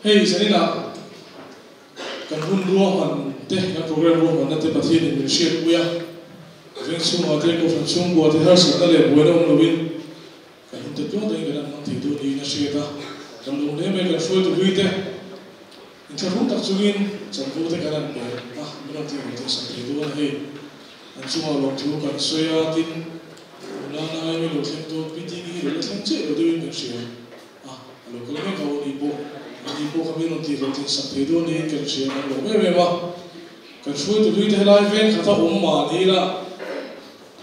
Hei zaninah kan hun ruahman te, kan program ruahmanna te Pathianin min hriatpui a, veng chhungah te, kohhran chhungkua te harsatna leh buaina awm loin kan hun te tluang takin kan han hmang thei dawn niin a hriat a. Kan lawm hle mai, kan hruaitu hlui te inthlahrung tak chungin chanvo te kan han pe a, min rawn tih rawn tihsak thei dawn a hei. An chungah lawmthu kan sawi a, tin, nula nai mi lo thleng dawn meeting hi lo la thleng chiah lo deuhin kan hria a, a lo kal mek a aw ni pawh, a ni pawh kha mi rawn tih hlawhtlin sak thei dawn niin kan hria, kan lawm em em a. Kan hruaitu hlui te helai veng khat a awm mahni la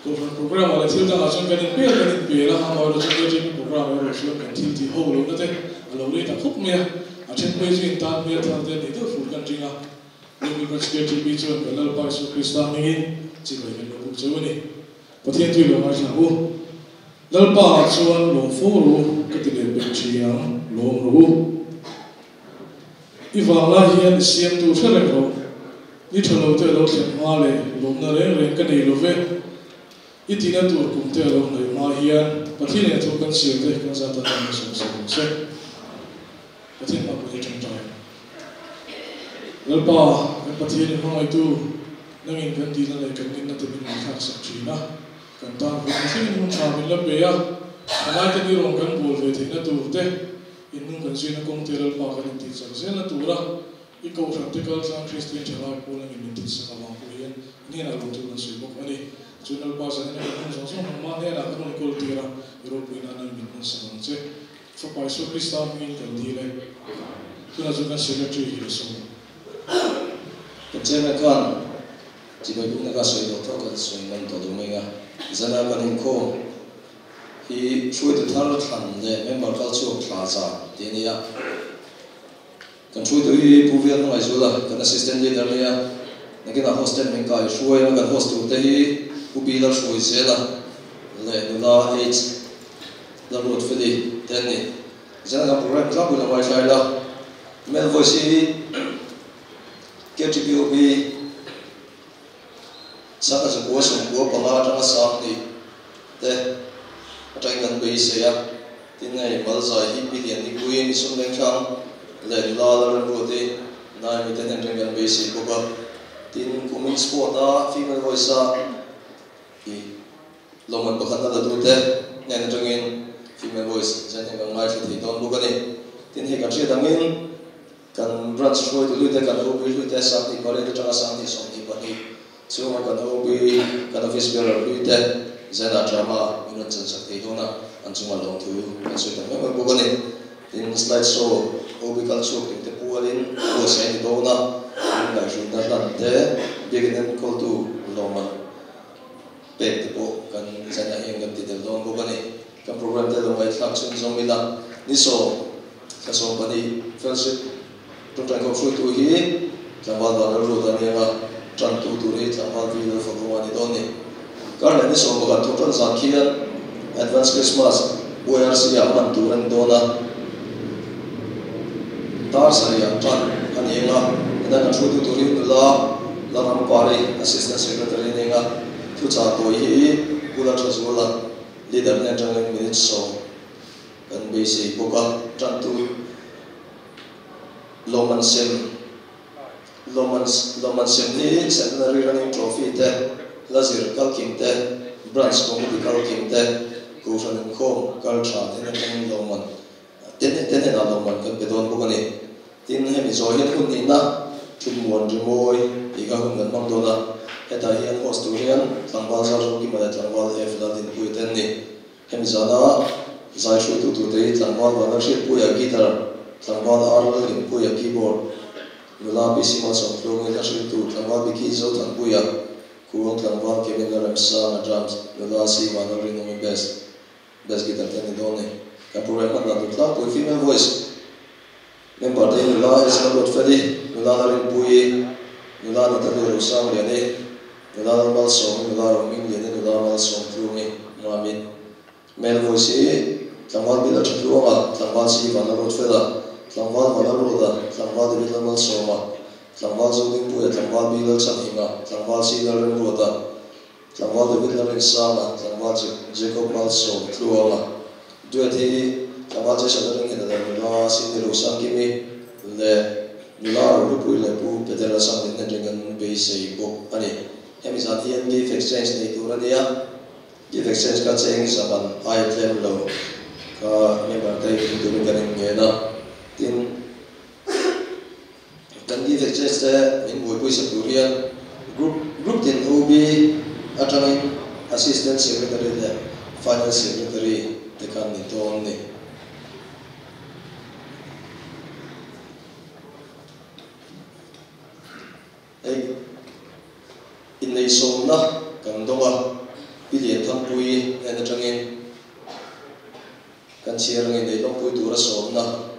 Kohhran program ah leh thil dangah chuan kan inpel kan inpel a, amaherawhchu chuan KTP program erawh chuan kan thil tih ho lohna te a lo rei ta khawp mai a, a then phei chu intan hmel thar te a nih deuh fur kan ring a. Lungmi Branch KTP chuan kan Lalpa Isua Krista hmingin chibai kan lo buk cheu a ni. Pathian tui lo ngaithla u. Lalpa ah chuan lawm fo rawh u, ka ti leh pek thin ang, lawm rawh u. I vang lai hian i siamtu hre reng rawh. Ni tha lo te a lo thlen hma leh lawmna reng reng ka nei lo ve. I tihna tur kum te a lo hnaih hma hian Pathian in a thu kan chhiar te kan zat atan a sawm sak ang che. Pathian hma pawh hi tangtai. Lalpa, kan Pathian i hmangaihtu, nangin kan dihna leh kan ngenna te min ngaihthlak sak thin a, kan tan hun thlengin hun tha min la pe a, thalaite ni rawn kan bual ve theihna tur te, innung kan zuina kawng te Lalpa kan intih chak zelna tura i kohhran te kal tlang Kristian thalai pawl nangin min tihsak avang pawh hian hnenah lawmthu kan sawi bawk a ni. Chuan Lalpa zanin a kan hun zawng zawng nangmah hnenah kan rawn kawl tir a, i ropuina nang min hmansak ang che. Fapa Isua Krista hmingin kan dil e. Tunah chuan kan Secretary hi a sawi. Kan chairman khan chibai bukna kha sawi tawh tho kan sawi ngam tawh duh mai a. Zana kan inkhawm hi hruaitu thar thlan leh member kal chhuak thla za tih a ni a. Kan hruaitu hi Pu Vial Hmangaihzual a, kan assistant leader a nia. Nakinah hostel min kai hruai a, kan host tur te hi Pu Bila hruai zel a leh nula H. Lalruat Feli te an ni. Zan kan program tlangpui lo ngaithla ila, Male voice hi KTPOB Sangha zakua sawmkua panga atanga 2000 te atangin kan beisei a, tin hei Malzai hi Pi Lian Nipui Misum Lengthlang leh nula Lalremruati Naimi te hnen atangin kan beisei bawk a, tin kumin sport a female voice a i Lawmman pakhatna la tute hnen atangin female voice chen hian kan ngaithla thei dawn bawk a ni. Tin, hei kan hriat angin kan branch hruaitu hluite, kan OB hluite 28 atanga 22 chhunga kan OB, kan office bearer hluite Zena drama min rawn chansak thei dawn a, an chunga lawmthu kan sawi tak meuh meuh bawk a ni. Tin, slide show OB kal chhuak tur te pualin buatsaih a ni dawn a, min ngaihhruina hlan te biakin enkawltu lawmman Pek te pawh kan zan ah hian kan ti tel dawn bawk a ni. Kan program te lo ngaihthlak chhun zawm ila ni sawm thla 12 fellowship tawngtai khawp hruaitu hi tlangval van ral ruat a ni anga tantu tur hi tlangval vi lal fakawng a ni dawn ni. Kar leh ni 11 thawk tan zan khian Advance Christmas YRC ah hman tur a ni dawn a, dar sarih ah tan a ni anga hetan kan hruaitu tur hi nula Lalrampari Assistant Secretary a ni anga thuchah tawi hi Pu Lalthazuala Leader hnen atangin minute 10 kan beisei bawk a, tantu lawmman sem Lawmman lawmman sem hi Centenary Running Trophy te, hla zir kal kim te, Branch Committee kal kim te, Kohhran inkhawm kal tha te nen lawmman te te hnenah lawmman kan pe dawn bawk a ni. Tin, hemi zawh hian hun hnihna Thutmuan Rimawi tih kha hun kan hmang dawn a, hetah hian host tur hian tlangval Zar Zokima leh tlangval F Laldinpuia te an ni. Hemi zana zai hruaitu turte hi tlangval Vanlal Hriatpuia guitar, tlangval Ar Lalhlimpuia keyboard, nula PC Malsawmtluangin a hriltu tlangval Biki Zothanpuia, Kuang tlangval Kevin Lalremsanga drums, nula C Vanlal Rinawmi bass, bass guitar te an ni dawn a ni. Kan program hman dan tur tlangpui female voice member te hi nula S Lalruatfeli, nula Larinpuii, nula Natalie Rosangliani, Nula Lalmalsawmi, nula Rohmingliani, nula Malsawmtlungi, Mamit. Male voice hi tlangval Bila Thatluanga, tlangval Si Vanlalruatfela, tlangval Vanlalruata, tlangval David Lalmalsawma, tlangval Zodingpuia, tlangval B Lalchhanhinga, tlangval C Lalremruata, tlangval David Lalrinsanga, tlangval Jacob Malsawmtluanga. Duet hi tlangval Jason Lalringhena leh nula. Nula Cindy Rosangkimi leh nula Rohlupuii leh Pu Petera Sanglin hnen reng an beisei bawk a ni. Hemi zan hian gift exchange nei tur a ni a, gift exchange kha cheng zaman aia tlem lo kha member te hi turin kan inngen a, tin, Kan gift exchange te min buaipui sak tur hian group group tin OB atangin Assistant Secretary leh Finance Secretary te khan ni dawn ni. Hei inneihsawmna kan dawng a, Pi Lianthangpuii hnen atangin kan chhiar angin neilawmpui tura sawmna.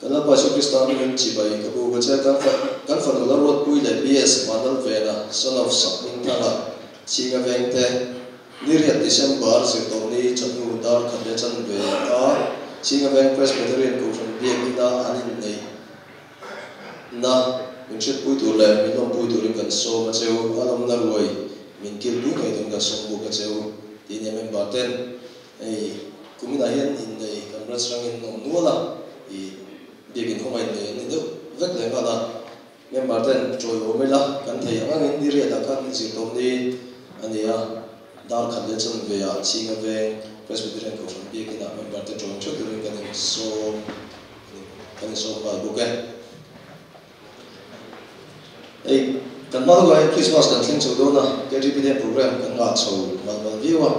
Kan Lalpa Jesuh Krista hmingin chibai ka bu ka che. Kan kan fanu Lalruatpui leh BS Vanlalvena, son of Sakhmingthanga, Chhinga Vengte, Niriat December zirtawhni chawhnu dar khat leh chanve a Chhinga Veng Presbyterian Kohhran Biakina an inneih na min hriatpui tur leh min lawmpui turin kan sawm a cheu. A lawmna ruai min kilpui ngei dawn kan sawm buk a cheu tih nia member ten Hei kuminah hian innei kan branch rangin an awm nual a, ih biakin khawnga innei an ni deuh vek leh nghal a. Member ten chawi awm ila kan thei ang angin ni riatah khan in zir tawm ni a ni a, dar khat leh chuan ve ah Chhinga Veng Presbyterian Kohhran biakinah member te tawng theuh turin kan insawm kan insawm nghal bawk e. Hei kan hma lawkah hian Christmas kan thleng chho dawn a, KTP te hian program kan ngah chho mal mal viau a.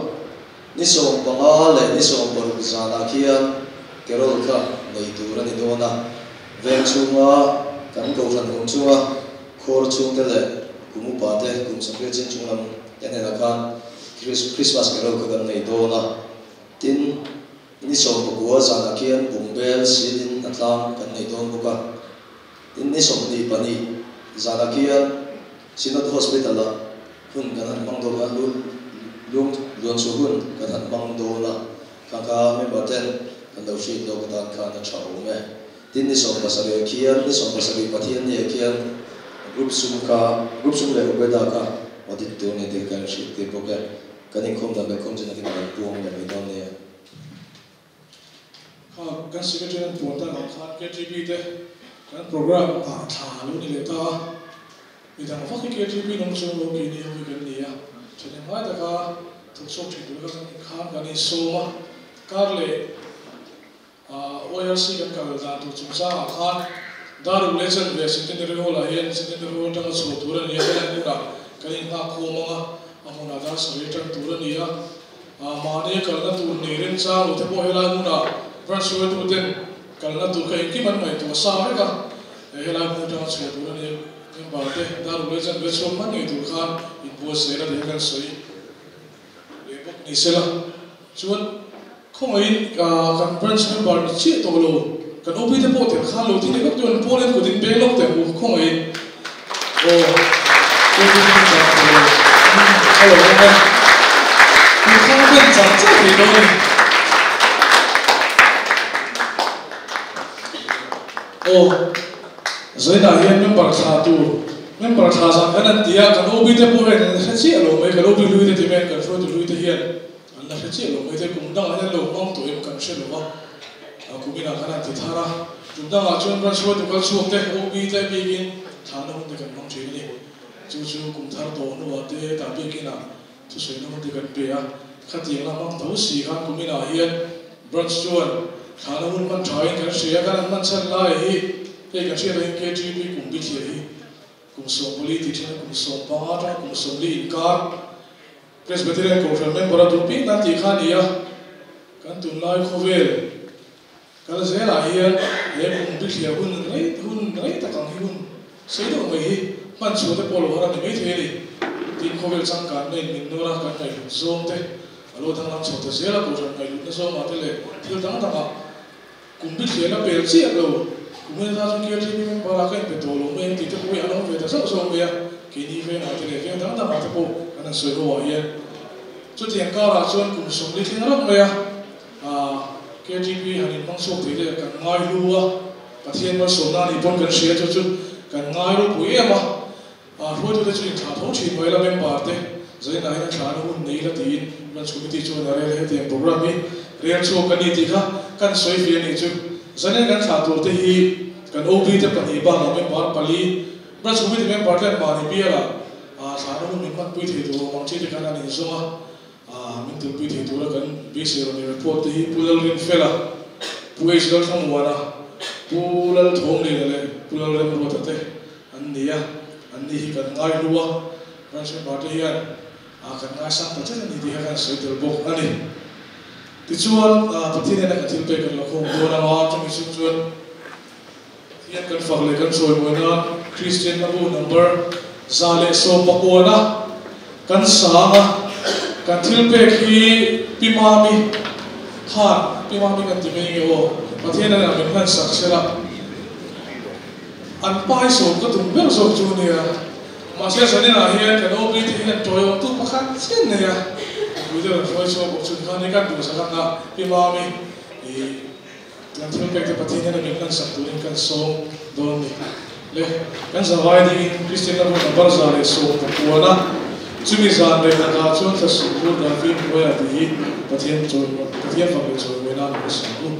Ni 15 leh ni 16 zanah khian carol kha nei tur a ni dawn a. Veng chhunga kan kohhran awm chunga khawr chhungte leh kum upa te kum 80 chin chung lam te hnenah khan Christmas carol kha kan nei dawn a. Tin, Ni 19 zanah khian bungbel silin hnatlang kan nei dawn bawk a. Tin, ni 24 zanah khian Synod Hospital-ah hun kan han hmang dawn a, lung luanchhuah hun kan han hmang dawn a, kha kha member ten kan lo hriat lawk atan khan a tha awm e. Tin, ni 17 khian, ni 17 Pathianniah khian group sum kha, group sum leh Ubeda kha audit tur ni tih kan hriat tir bawk e. Kan inkhawm dan leh khawm chin akin kan puang leh mai dawn nia. Kha kan secretary an puan tak ang khan KTP te kan program ah thla a lo ni leh ta a, midang vak hi KTP nung chung lo keini ho hi kan ni a, thahnem ngai taka thawk chhuak thin tur kha khan kan insawm a, kar leh ORC kan kal dan tur chungchangah khan Daruk leh Chanve Centenary Hall-ah hian Centenary Hall atanga chhuah tur a ni a, helai hmunah kan innghak khawm ang a, a hmunah dar sarih atang tur a ni a. Mahni kalna tur nei remchang lo te pawh helai hmunah branch hruaitu ten kalna tur kha engkim an ngaihtuah sa vek a, helai hmun atanga chhuah tur a ni a, member te Daruk leh Chanve chhuak hman ngei tur khan inbuatsaih la tih kha kan sawi leh bawk ni sela chuan Khawngaihin kan branch member ni chiah tawh lo, kan OP te pawh tel khan lo thi leh vek tuan Paul hian kut in peng lawk teh ang u, khawngaihin aw OP te member ni tawh lo a lo awm a, kut kha a ben char char thei dawn a ni. Aw Zainah hian member thla tur, member thla zan kan an ti a, kan OP te pawh hian an hre chiah lo mai, kan OP hlui te ti mai an kan hruaitu hlui te hian. An la hre chiah lo mai te, kum dangah hian lo hmang tawh em kan hre lo va, kum inah khan an ti thar a, kum dangah chuan branch hruaitu kal chhuak te, OB te bikin thlahna hun te kan hmang thin a ni. Chu chu kum thar tawh hnuah te tah biakinah thusawina hun te kan pe a, khatiang la hmang tho si khan kum inah hian branch chuan thlahna hun hman thain kan hria a, kan han hman chhan lai hi hei kan hriat angin KTP kum bithliah hi kum 14 tih then a kum 15 atanga kum 40 inkar Presbyterian Kohhran member a duh bik nan tih kha a ni a, kan tunlai khawvel kal zelah hian he kum bithliah hun rei hun rei tak ang hi hun sei deuh mai hi hman chhuah te pawh lo har a ni maithei a ni. Tin, khawvel changkanna in min nawr a, kan ngaihhlut zawng te a lo danglam chho ta zel a, Kohhran ngaihhlutna zawngah te leh thil dang dangah kum bithliah la pel chiah lo, kum en zat chu KTP member ah ka inpe tawh lo mai ang tih te pawh hi an awm ve ta zauh zauh mai a, keini vengah te leh veng dang dangah te pawh kan han sawi ho ah hian chutiang karah chuan kum 40 thleng rap mai a, KTP han inhmang chhuak thei te kan ngai hlu a, Pathian malsawmna anih pawn kan hria chu chu kan ngai ropui em a, hruaitute chu inthlah tho thin mai la member te zainah hian a thlahna hun nei la tiin Branch Committee chuan a rel a, hetiang program hi rel chhuak ka ni tih kha kan sawi ve a nih chu. Zanin kan thlah tur te hi kan OB te pahnih bakah member pali, Branch Committee member ten mahni bialah thlahna hun min hmanpui thei tur awm ang chi te khan an inzawm a, min tulpui thei tura kan beisei rawn i report te hi Pu Lalrinfela, Pu H Lalthlamuana, Pu Lalthawmliana leh Pu Lalremruata te an ni a, anni hi kan ngaihlu a, Branch member te hian kan ngaisang ta chet a ni tih kha kan sawi tel bawk a ni. Tichuan, Pathian hian a kan thil pek kan la khawm dawn ang a, chumi chhung chuan Pathian kan fak leh kan chawimawi nan Kristian hla bu number 119 kan sang a, kan thil pek hi Pi Mami khan, Pi Mami kan ti mai nge aw, Pathian hian a min hlan sak sela, an pai sawm ka tum ber zawk chu nia. Mahse zaninah hian kan OB te hian tawiawmtu pakhat chian nei a, mipui te rawn hruai chhuak bawk chun khan hi kan duhsak ang a, Pi Mami i kan thil pek te Pathian hian a min hlansak turin kan sawm dawn ni. Le kan zavai dingin Kristian la hmun a bar 119 a, chumi zan leh lakah chuan thlasuk tur dan fim hnuaiah tih hi Pathian chawi Pathian fak leh chawimawi nan a lo sa u.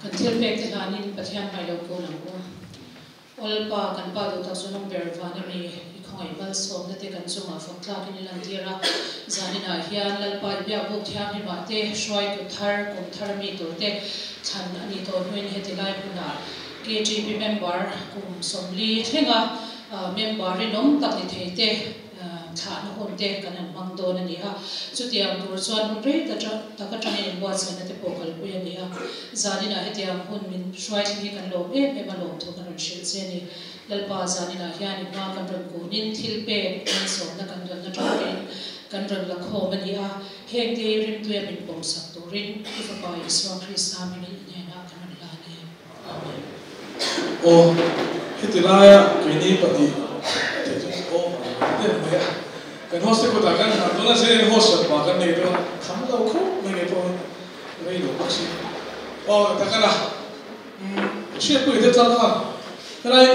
Kan thil pek te hlanin Pathian hmai lo kun ang u. Awlpa, kan Pa duhtak chu nung ber van a mi, i khawngaih malsawmna te kan chungah fak tlakin i lantir a. Zaninah hian Lalpa i biakbuk thianghlimah te hruaitu thar, kum thar a mi tur te thlan a nih tawh hnuin heti lai hmunah KTP member kum 40 thlenga member rinawm tak ni thei te thlahna hun te kan han hmang dawn a ni a. Chutiang tur chuan hun rei tak atangin inbuatsaihna te pawh kalpui a ni a. Zaninah hetiang hun min hruai thleng hi kan lawm em em a, lawmthu kan rawn hrilh che a ni. Lalpa, zaninah hian i hma kan rawn kunin thil pek malsawmna kan dawnna tangin kan rawn la khawm a ni a. Heng te hi rimtuia min pawmsak turin i Fapa Isua Krista hmingin i hnenah kan rawn hlan e. Amen. Aw, heti laia keini pahnih thei chu aw a lo ti deuh mai a. Kan host te kutah kan nghah dawn a, zir in host hran pah kan nei dawn a, kham lo khawp mai nge pawh hi rei lo bawk si. Aw, takana umm hriatpui te tlang khan helai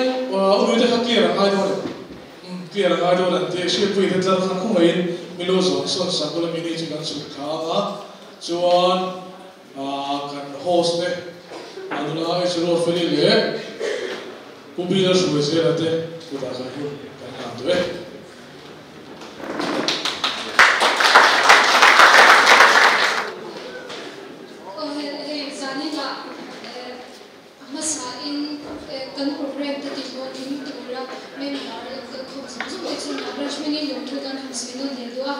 unui te kha clear a ngai dawn em? Umm clear a ngai dawn an ti a, hriatpui te tlang khan khawngaihin milo zawng sawn sak ula mini chu kan chhuk thla ang a, chuan Kan host te Anula H Ruatfeli leh Pu Bila Hruaizela te kutah kan hun kan hlan duh e. Aw hei zaninah A hmasa in kan program te ti hlawhtling tura member lo kal khawm zawng zawng te chungah branch hmingin lawmthu kan han sawi nawn leh duh a.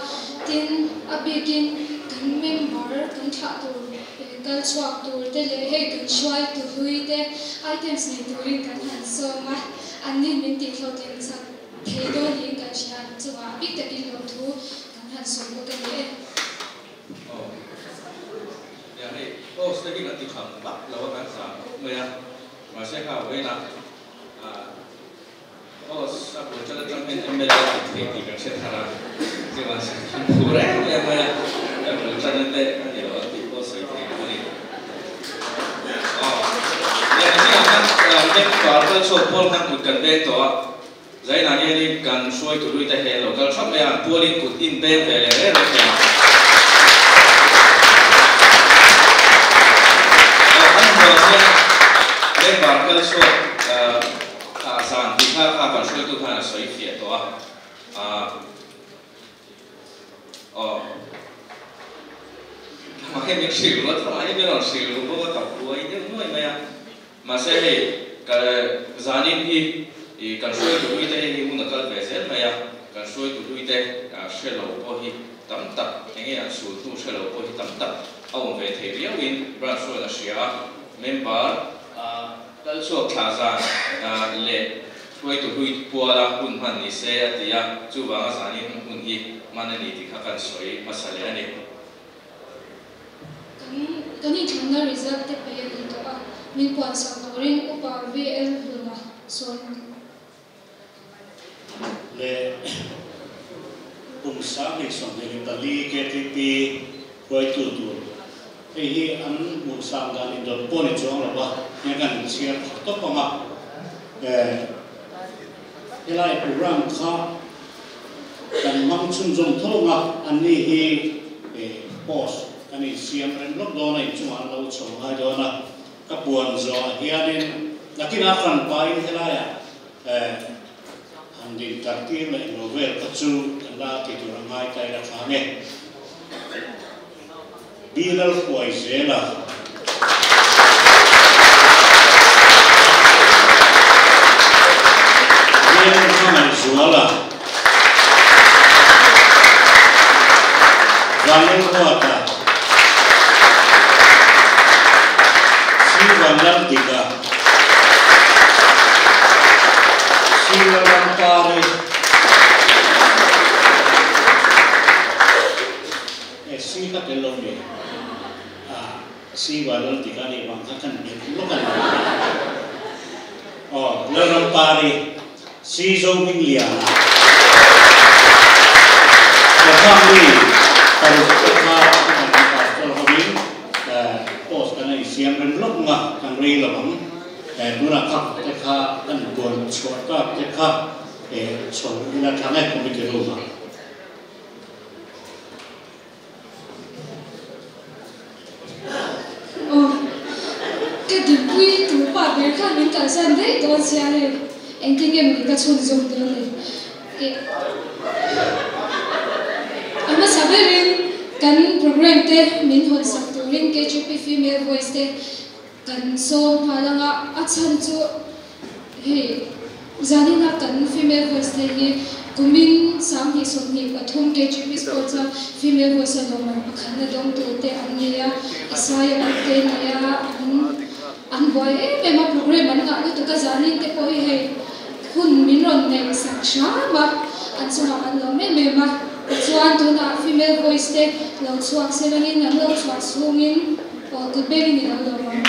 Tin, a bikin kan member kan thlah tur kal chhuak tur te leh hei kan hruai tu hlui te items nei turin kan han sawm a, anni min tih hlawhtling chak thei dawn niin kan hria an chungah a bik takin lawmthu kan han sawi bawk a ni e. Aw. Nia hei post te hi kan ti tham vak lo a kan zam khawp mai a, mahse kha vawiin ah post a bul tan atang hian mla ti thei tih kan hre thar a, chuan kan phu reng em mai a, kan bul tan a te a ni lo ang tih pawh sawi thei lo a ni. Aw. Nia nichingah khan member kal chhuak pawl khan kut kan beng tawh a, Zainah hianin kan hruaitu hlui te he lo kal thap mai a, an pualin kut in beng ve leh reng reng thei a. Aw, an huang hian member kal chhuak thah zan tih kha kha kan hruaitu khan a sawi fiah tawh a. Aw, tlangah hian min hrilh ruh a, tlangah hian min rawn hrilh ruh bawk a, ka buai deuh nuai mai a. Mahse hei ka zanin hi i kan hruaitu hlui te hi hun a kal ve zel mai a, kan hruaitu hlui te hre lo pawh hi tam tak, eng nge an sul hnu hre lo pawh hi tam tak a awm ve thei riau in branch rual a hria a, member kal chhuak thlah zan leh hruaitu hlui puala hun hman ni se a ti a, chuvanga zanin hun hi Man ani ti kha kan soi masale ani. Kan kan in thlanna result te pe ani to a min puan sak turin upa VL hluna sawn Le kum 2024 KTP hruaitu tur hei hi an hmuh sang dan indawt pawh ni chuang lo va heng kan inchhiar khat tawp ang a helai program kha kan hmang chhunzawm tho ang a anni hi post kan insiam rem lawk dawn a inchungah an lo chho ngai dawn a ka puan zawhah hianin nakinah hran pahin helaiah han din tar tir leh lo vel kha chu kan la ti tur a ngai ta ila tha nge. Bilal huai zel a. Bial hmangaih zual a. Vanlalruat a. Sri Vanlaldik a. Sri Lalrampari. E si ka tel lo mi a si Vanlaldik a nih vang kha kan belh lawk a ni. Aw Lalrampari. Si Zohmingliana he family paruk te kha kan pastor hovin post kan a insiam rem lawk nga kan rei lo ang. Tunah kha te kha kan buan chhuah tak te kha chho ila tha nge committee room ah. Aw, ka dinpui tur pa ber khan min kalsan daih dawn sia hei, engtin nge mawni ka chhunzawm dawn le? Ih, a hmasa berin kan program te min hawnsak turin KGP Female Voice te kan sawm nghal anga a chhan chu Hei, zanina kan female voice te hi kumin 2023 KGP Sports a female voice a lawmman pakhatna dawngtu te an ni a, Isaiah uk te ni a, an an buai em em a, program an ngah lutuk a, zanin te pawh hi hei hun min rawn neih sak hram a, an chungah kan lawm em em a, tichuan tunah female voice te lo chhuak se langin an lo chhuah chhungin Aw kut bengin i lo lawm ang.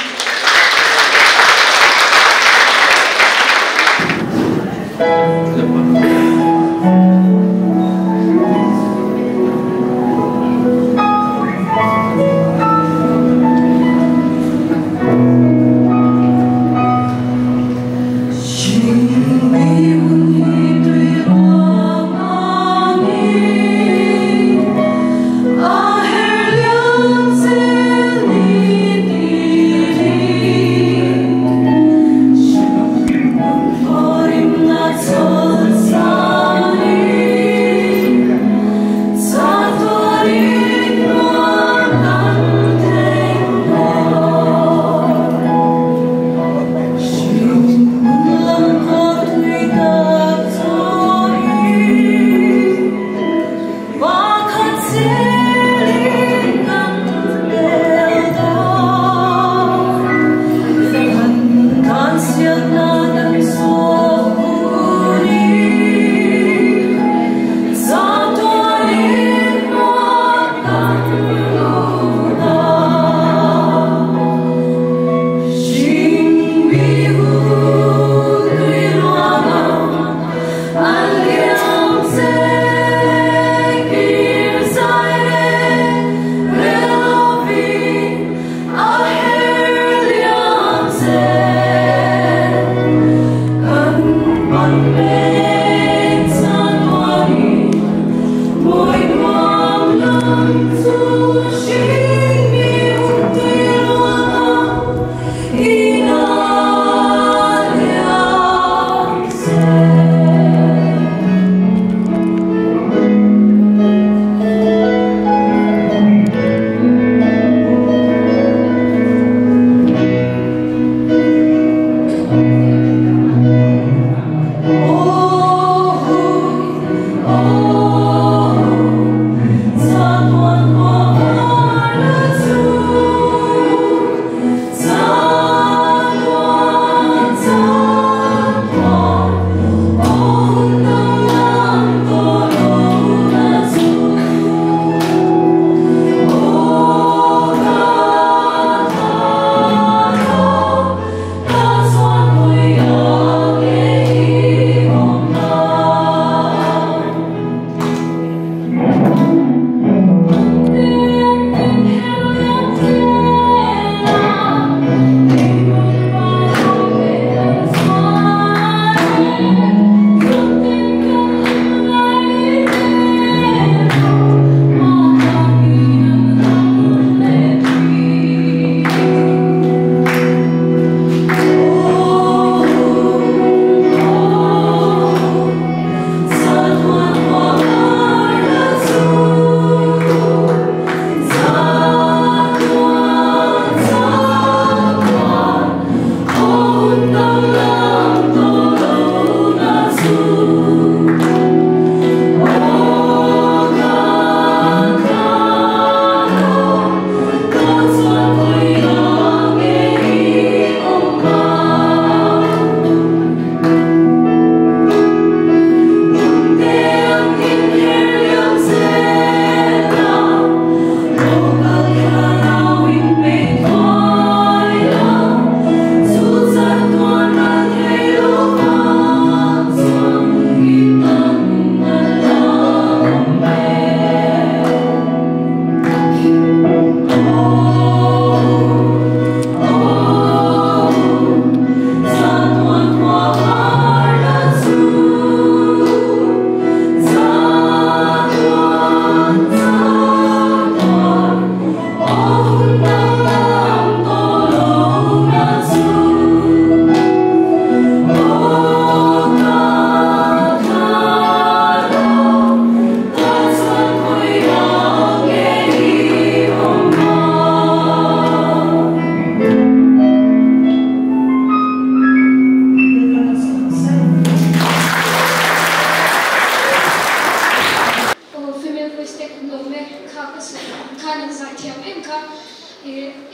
khan an zai thiam em kha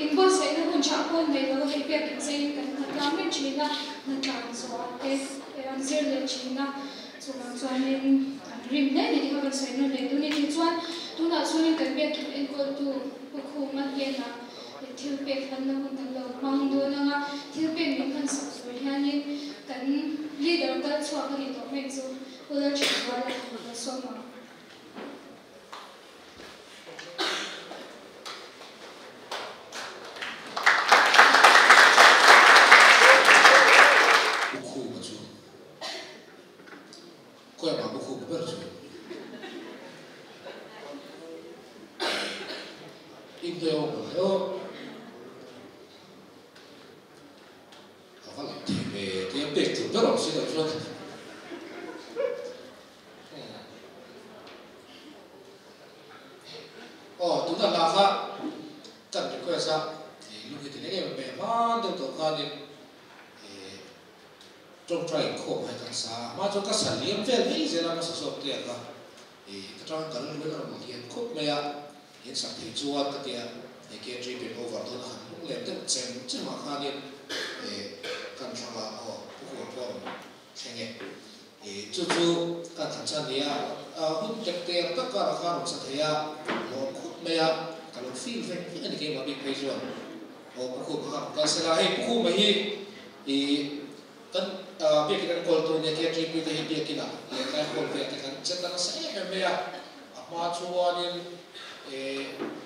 inbuatsaihna hun tha pawh nei lo hei biakin cheiin kan hnatlang reng thin a, hnatlang zawh te an zir leh thin a, chuvang chuanin an rim hle ni tih kha kan sawi nawn leh duh a ni. Tichuan tunah chuanin kan biakin enkawltu Pu Khuma hnenah thil pek hlanna hun kan lo hmang dawn ang a, thil pek min hman sak tur hianin kan leader kal chhuak a ni tawh mai chu Pu Lalthanzuala lo sawm ang. Pu Khuma chu khawiah mah Pu Khuma ber chu inhnuai awm ang hlauh. A va lang thei ve tia pek tur ber awm si loh chuan. Aw tuna hla kha kan request a, lung hi ti leng em em mai a, hma deuh tawh khanin tawngtai inkhawm hai kan sa a, hma chuan ka sa liam vel mai zel a, ka sa zawk te ang a, ka tang kan luin a rawn lian khawp mai a, in sak thei chuan ka tia hei ke trip in over dawn a han lung lem deuh chem chem ah khanin kan thlang a, aw pu huam pawh a rawn thleng e. Chu chu kan thlan chhan nia, hun tek te ang tak karah khan rawn sa thei a, lawm khawp mai a, ka lo feel vek vek a ni keimah bik phei chuan. Aw Pu Khuma kha rawn kal sela, hei Pu Khuma hi kan biakin an kawl tur nia KTP te hi biakinah leh tlai hall vel te khan chet a nasa em em mai a, a hma chuanin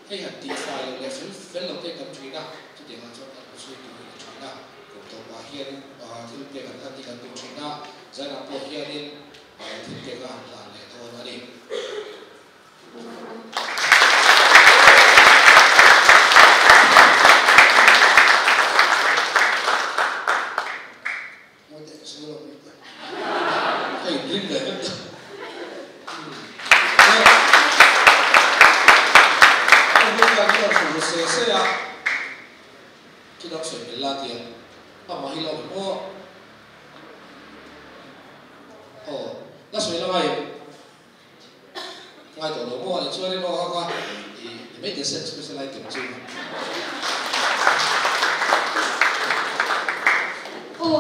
hei han tihfai loh leh fel fel loh te kan thin a, chutiangah chuan kan hmu chhui tur hi ka thin a. Kum tawpah hian thil pek an hlan hi kan duh thin a, zanah pawh hianin thil pek a han hlan leh dawn a ni. Ka inrin leh vek ta. Ka hming hian hru se se a. Chu dang sawi hmel la tia amah hi lo awm em aw. Aw la sawi la ngai em? Ngai tawh lo maw ani chuan in aw kha kha i ni mai teh se special item chu. Aw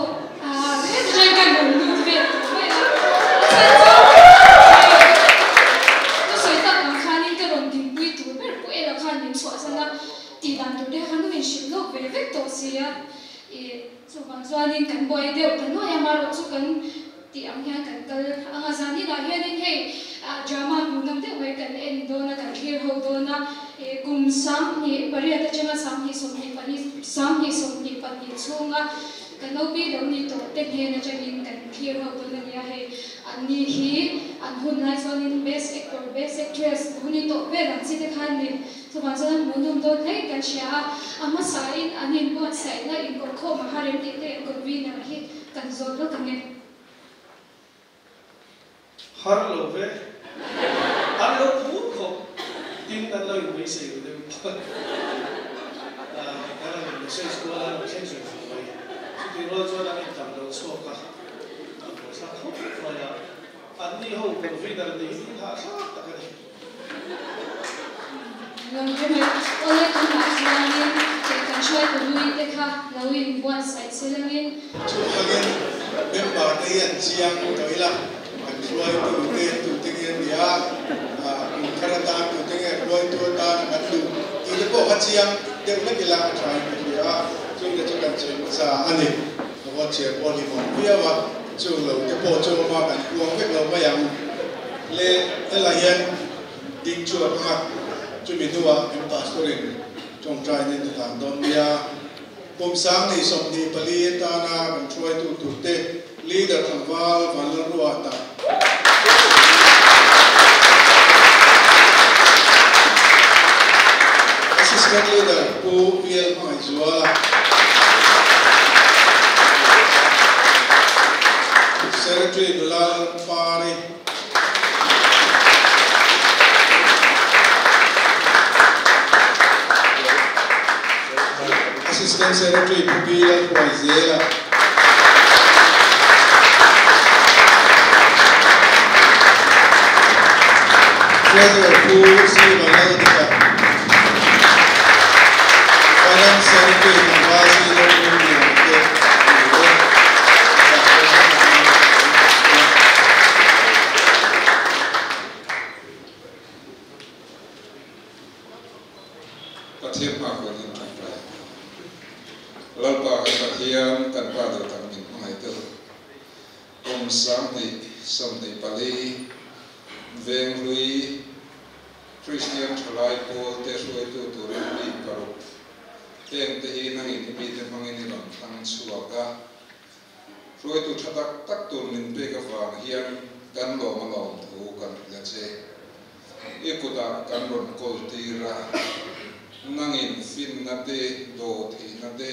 heti hian ka rawn lut vel tawh mai a, a chhan chu ka sawi tak ang khanin ka rawn dinpui tur ber pawh ela khan min chhuahsan a. Tih dan tur te kha nu in hrilh lawk ve vek tawh si a, ih chuvang chuanin kan buai deuh ta nuai a, marawh chu kan tih ang hian kan kal ang a, zaninah hianin hei drama hmuhnawm deuh mai kan en dawn a, kan thlir ho dawn a, ih kum 28 atanga 20 20 20 22 chhunga kan OP lo ni tawh te hnen atangin kan thlir ho dawn a nia, hei anni hi an hun lai chuanin best actor, best actress lo ni tawh vel ang chi te khan ni. Chuvang chuan hmuhnawm dawn hle kan hria a, a hmasain an inbuatsaihna inkawhkhawm a harem tih te convener hi kan zawt lawk ang e. Har lo ve. An lo phur khawp. Tin an lo inbeisei ru deuh bawk. Kan han message kual a, an lo thleng zui fur mai. Chutih rual chuan an intam lo chhuak a, a buaithlak khawp mai a. Anni ho convener nih hi hahthlak tak a ni. Awle tunah chuanin kei kan hruaitu hlui te kha lo in buatsaih se langin. Chuvangin member te hian chiang tawh ila kan hruaitu te tute nge an nia, kum thar atan tute nge hruaitu atan an duh tih te pawh kha chiang deuh hlek ila a tha in ka hria a, chungte chu kan sawi hmasa a ni. Ka vote chhiar pawh a hlimawm viau a, chung lo te pawh chu awm a kan puang vek lo mai ang. Le helai hian ding chhuak ang a, chumi hnuah kan pastor-in tawngtaina in a hlan dawn nia. Kum 2024 atana kan hruaitu turte Leader tlangval Vanlalruata. Assistant Leader Pu VL Hmangaihzuala. Secretary Nula Lalpari. Assistant Secretary Pu Pi Lalhruaizela. Treasurer Pu C. Vanlalnika. Pathian hma khuan in tangkai ang. Lalpa kan Pathian kan Pa deuh tak min hmangaihtu kum 2024 Venghlui Kristian thalai pawl te hruaitu turin mi paruk heng te hi nangin i mite hmangin i rawn thlang chhuak a. Hruaitu tha tak tak tur min pek avang hian kan lawm a lawm thu kan hrilh a che. I kutah kan rawn kawl tir a, nangin finna te, dawhtheihna te,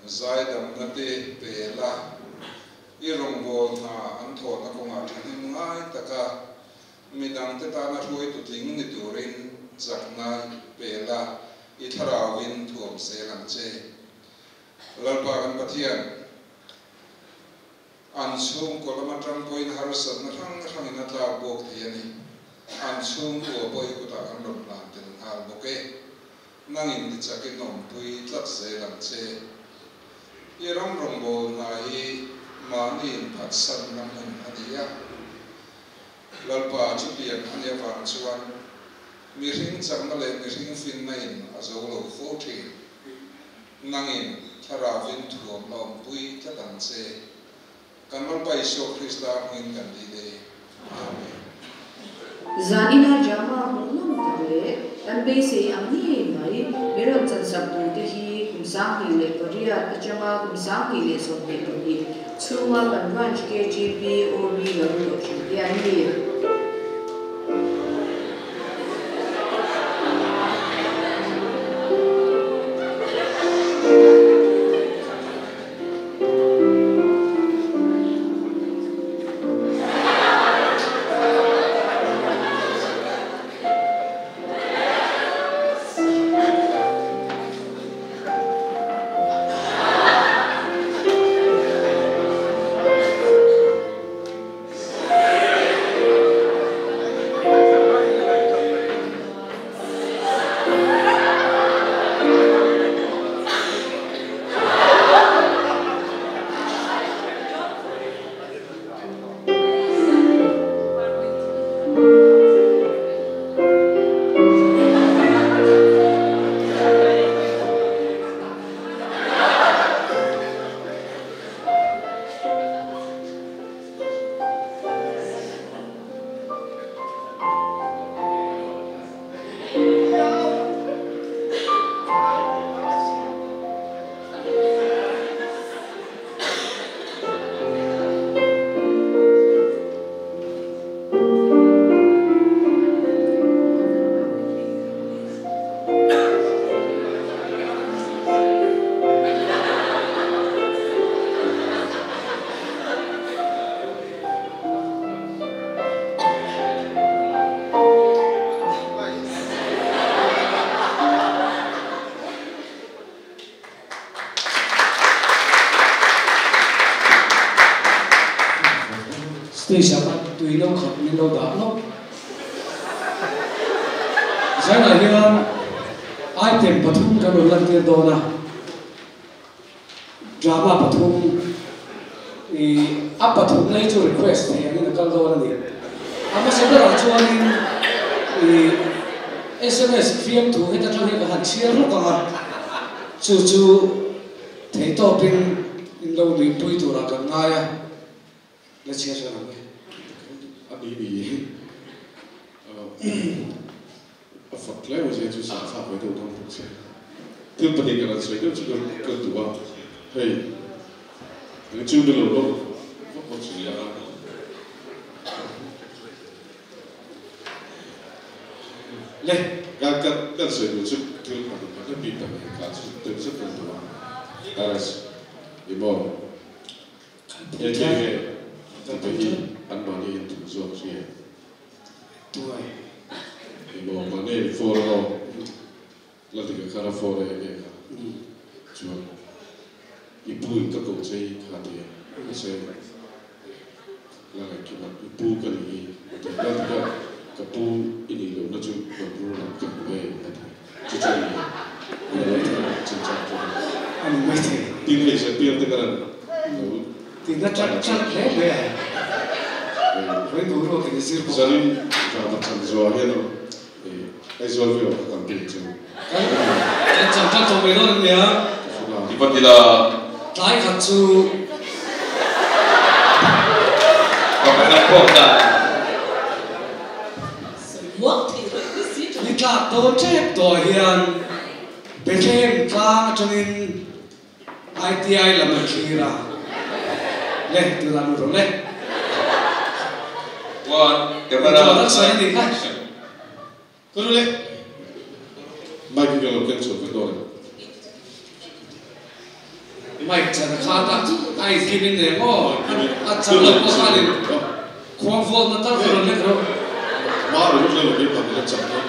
zaidamna te pe la, i rawngbâwl hna an thawhna kawngah thahnem ngai taka midangte tana hruaitu tling ni turin chakna pe la, i thlarauin thuam zel ang che. Lalpa kan Pathian, an chhungkaw lam atang pawhin harsatna hrang hrangin a tlak buak thei a ni. An chhungkua pawh i kutah kan rawn hlan tel nghal bawk e. Nangin tichakin awmpui tlat zel ang che. I ram rawngbâwl hna hi mahni inphatsanna hmun a ni a. Lalpa chutiang a nih avang chuan mihring chakna leh mihring finna in a zo lo fo thin. Nangin Thlarauin thuam la awmpui tlat ang che. Kan Lalpa Isua Krista hmingin kan dil e. Amen. Zanina drama hmuhnawm tak leh kan beisei ang ngei mai mi rawn chansak turte hi kum 2008 atanga kum 2022 chhunga kan branch KGP OB lo tawh thin te an ni. Stage ah khan tui no khat min lo dah lawk. Zainah hian item pathum kan rawn lantir dawn a, drama pathum ih a pathum na hi chu request thei angin a kal dawn a ni. A hmasa berah chuanin ih sms fiamthu heta tang hian ka han chhiar lawk ang a, chu chu theihtawpin in lo nuihpui turah kan ngai a. La chhiar hran ang e. A ni ni a fak hle mai che chu sah thlak ve deuh dawn bawk che. Thil pahnih kan han sawi deuh chu ka duh a, hei eng chu ni lo lawk vak vak chu nia. Le ka ka kan sawi duh chu thil pahnih pakhat mi pahnih kha chu deuh zet kan duh a. As i maw? He thil hi tute hi an mahni in thum zawk hria. Tuai. Emaw mahni in for emaw la dik a khan a for e nge kha chuan i pu in ka ko che hi kha ti a mahse la ngaih kim a i pu ka ni hi a ti la dik a ka pu i nih lohna chu rawn rul ang ka hmu e a ti chu chu ni chinchang chu a ni mai thei. Tin hei zirtir te kan lo Tina chat chat hle hle a, vawi boruak in i zir bawk a. Zanin drama chan zuah hian Aizawl view ka kan tum chu. Kan chang tan tawh mai dawn ania. Tipatila. Tlai khat chu. Pakhat khawm dan. Ni tlak dawn tep tawh hian Bethlehem tlang atangin ITI lam a thlir a. Le, tunah lut rawh le. One, camera. Inchawlh tak sawi a nih kha. Ka ru le. Mic hi ka lo ken chhuak vek dawn em? Mic chan a khat a, a inkim in nei maw? A chan lo pawh khanin khuang vuakna tal ka rawn lek rawh. Ma ringawt leh lo keimah min la chak dawn.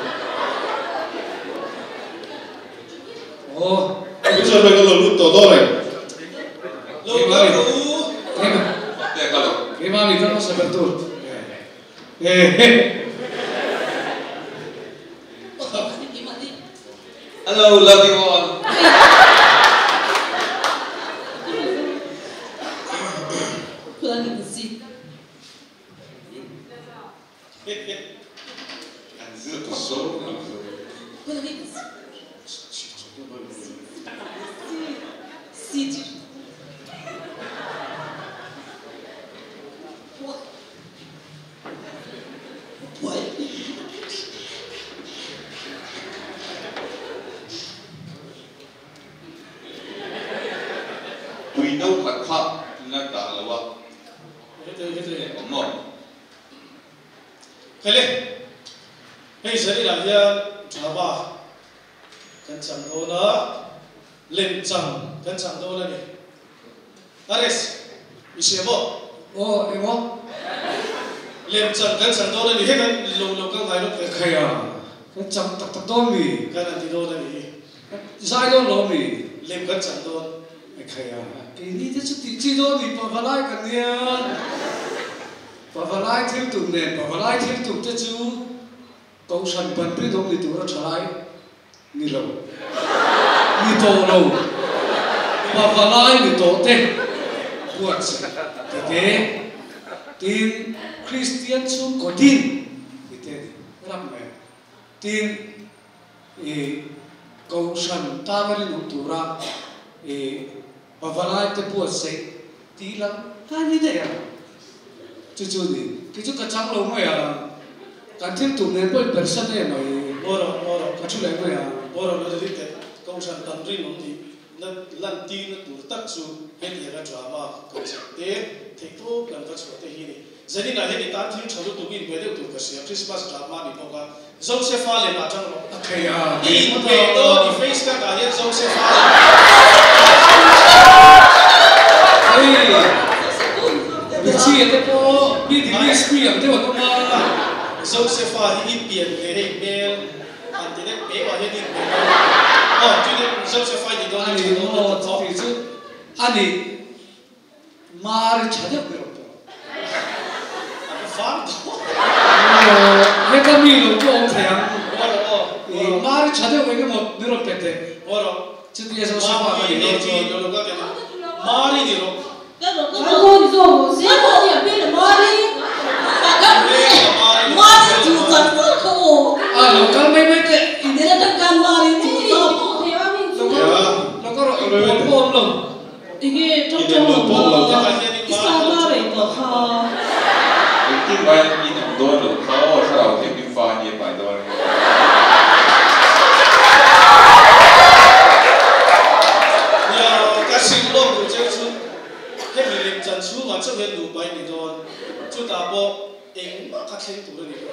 Aw. Pu Chairman ka lo lut tawh dawn em? Lo kal rawh u. Keimah mi kal hmasa ber tur. Hello, love you all. Tui no khat kha na dah lo a. Awm maw? Khele, hei zaninah hian drama kan chang dawn a, lemchang kan chang dawn a ni. Ares, i hria maw? Aw, eng aw? Lemchang kan chang dawn a ni, hei kan lo lo kal ngai lawk ve. Khai a, kan chang tak tak dawn mi? Kan han ti dawn a ni. Kan zai dawn lo mi? Lem kan chang dawn. Khai a, keini te chu tih chi dawn ni, pavalai kan nia. Pavalai thil tum nen, pavalai thil tum te chu Kohhran ban rinawm ni tura thalai ni lo, ni tawh lo, pavalai ni tawh te buatsaih ti te, tin Kristian chhungkaw din ti te ni ram mai a. Tin, i Kohhran tana rinawm tura i pavalai te buatsaih tih lam a ni daih a. Chu chu ni, kei chu ka chang lo mai a, kan thil tum nen pawhin persan em mai. Ngaw rawh, ngaw rawh. Ka thu leh mai a. Ngaw rawh, lo ri teh. Kohhran ban rinawm nih na lantirna tur tak chu hetianga drama kan chak te, theihtawp kan va chhuah te hi ni. Zaninah hian i tan thil tha lutuk i inhmeh deuh tur ka hria, Christmas drama ni bawk a, Josefa lem ah tang rawh. A thei a, I inhmeh dawn i face cut ah hian Josefa lem. Hei, Richie te pawh mi English mi ang deuh an awm a. Josefa hi i pian ve hei hmel han ti deuh pe ah hian i inhmeh dawn a. Aw, chu deuh Josefa i ti dawn a ni maw chuti chu a ni. Mari tha deuh ber awm tawh. A va fang tawh. Aw, heta mi lo chu awm thei ang. Aw rawh aw. I Mari tha deuh eng emaw min rawn pe teh. Aw rawh. Chutia Josefa ka nih dawn chuan. Mari ni rawh. A lo kal mai mai teh. Lo kal rawh, inpuan pawh awm lo. Enge tawng tawng lo maw? I sa hma rei tawh kha. Engtin mai in awm dawn lo kha aw thlarau thianghlim fa a nia pai dawn. Nia, ka hrilh lawk duh cheu chu hemi lemchan chhungah chauh hian nupa in ni dawn, chutah pawh engmah kha thleng tur a ni lo.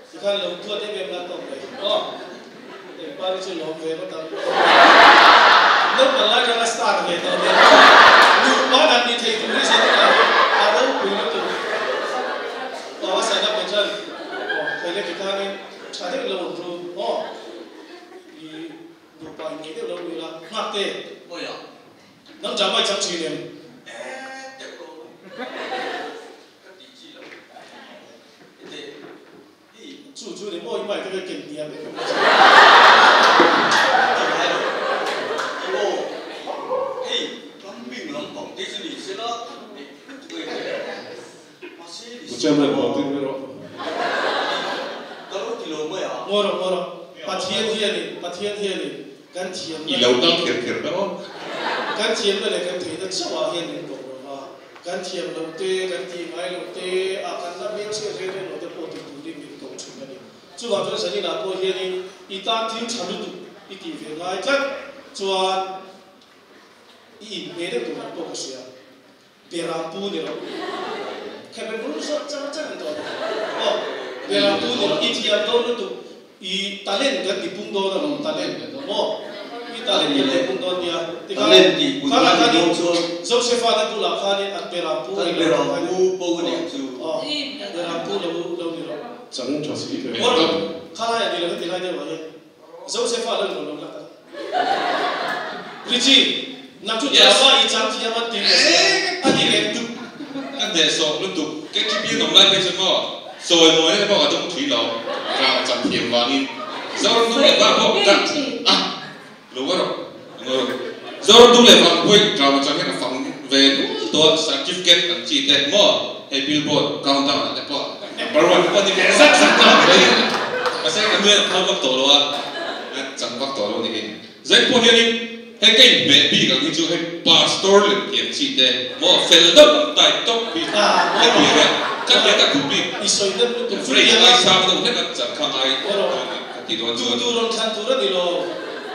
Tikhan lo duat em em la tawk mai aw. Engpar hi chu lawm ve ngawt ang. Naupang lai atanga star ve tawh nen nupa dan ni thei tur hi sawi tak ang a ropui lutuk. Aw a sign up ve chuan aw thei leh tikhanin tha deuh lo awm ru aw. I nupa in ngei deuh lo ni ula nghak te. Awi a. Nang drama i chang thin em? Eh deuh lo mai. Ka tih chi lo. Ete i chu chu ni maw i mic te ken hniam em em a. Ti ngai lo. I aw. Hei plumbing lampang te chu ni se la eh lutuk a inhre. Mahse ni Chairman pawh tin mai rawh. Ka lo ti lo mai a. Ngaw rawh. hianin Pathian hianin kan thiamna I lo kal kher kher ta aw. Kan thiamna leh kan theihna chauhah hian min koh lo va, kan thiam loh te, kan tih ngai loh te, a kan la hmelchhiat reng reng loh te pawh ti turin min koh thin a ni. Chuvang chuan zaninah pawh hianin i tan thil tha lutuk i tih ve ngai tlat chuan i inhmeh deuh tur ang pawh ka hria. Berampu ni rawh. Khabe bul zawt char char an tawh a ni. Aw, Berampu ni rawh. I thiam dawn lutuk. I talent kan ti pung dawn alawm, talent maw? I talent kan ti pung dawn nia. Tikhan, Talent tih pun khanah a ni khanin dawn chuan. Josefa te bulah khanin an Berampu Kan ni lo ang khanin. Berampu bo a nih chu. Aw, Berampu lo lo ni rawh. Chang tha si ve. Aw rawh, khalai a ni lo heti lai deuh ah hian. Josefa lo ni lo la ta. Richie, nang chu drama i chang thiam an ti nge a ti leh tuk. Ka hnehsawh lutuk, KTP an awm lai phei chuan maw sawi mawi na te pawh ka dawng thui lo, drama chang thiam vangin Zoram dung leh vang pawh ka a lo va rawh a ngawi rawh. Zoram dung leh vang pawhin drama chang hian a fang ve nual tawh a, certificate ang chi te maw hei billboard countdown ah te pawh number one te pawh ni ve zak zak tawh ang mai mahse ka nuai a phal vak tawh lo a. Chang vak tawh lo ni hi. Zain pawh hianin hei ka inhmeh bik ang hi chu hei pastor lem thiam chi te maw fel deuh ang type tawp hi ka ti a ka ti a ka duh bik. I sawi deuh lutuk chu Phrase tiang a. ngai sang deuh hlek a chang kha ngai dawn a ka ti dawn chuan. Duh duh rawn thlan tur a ni lo.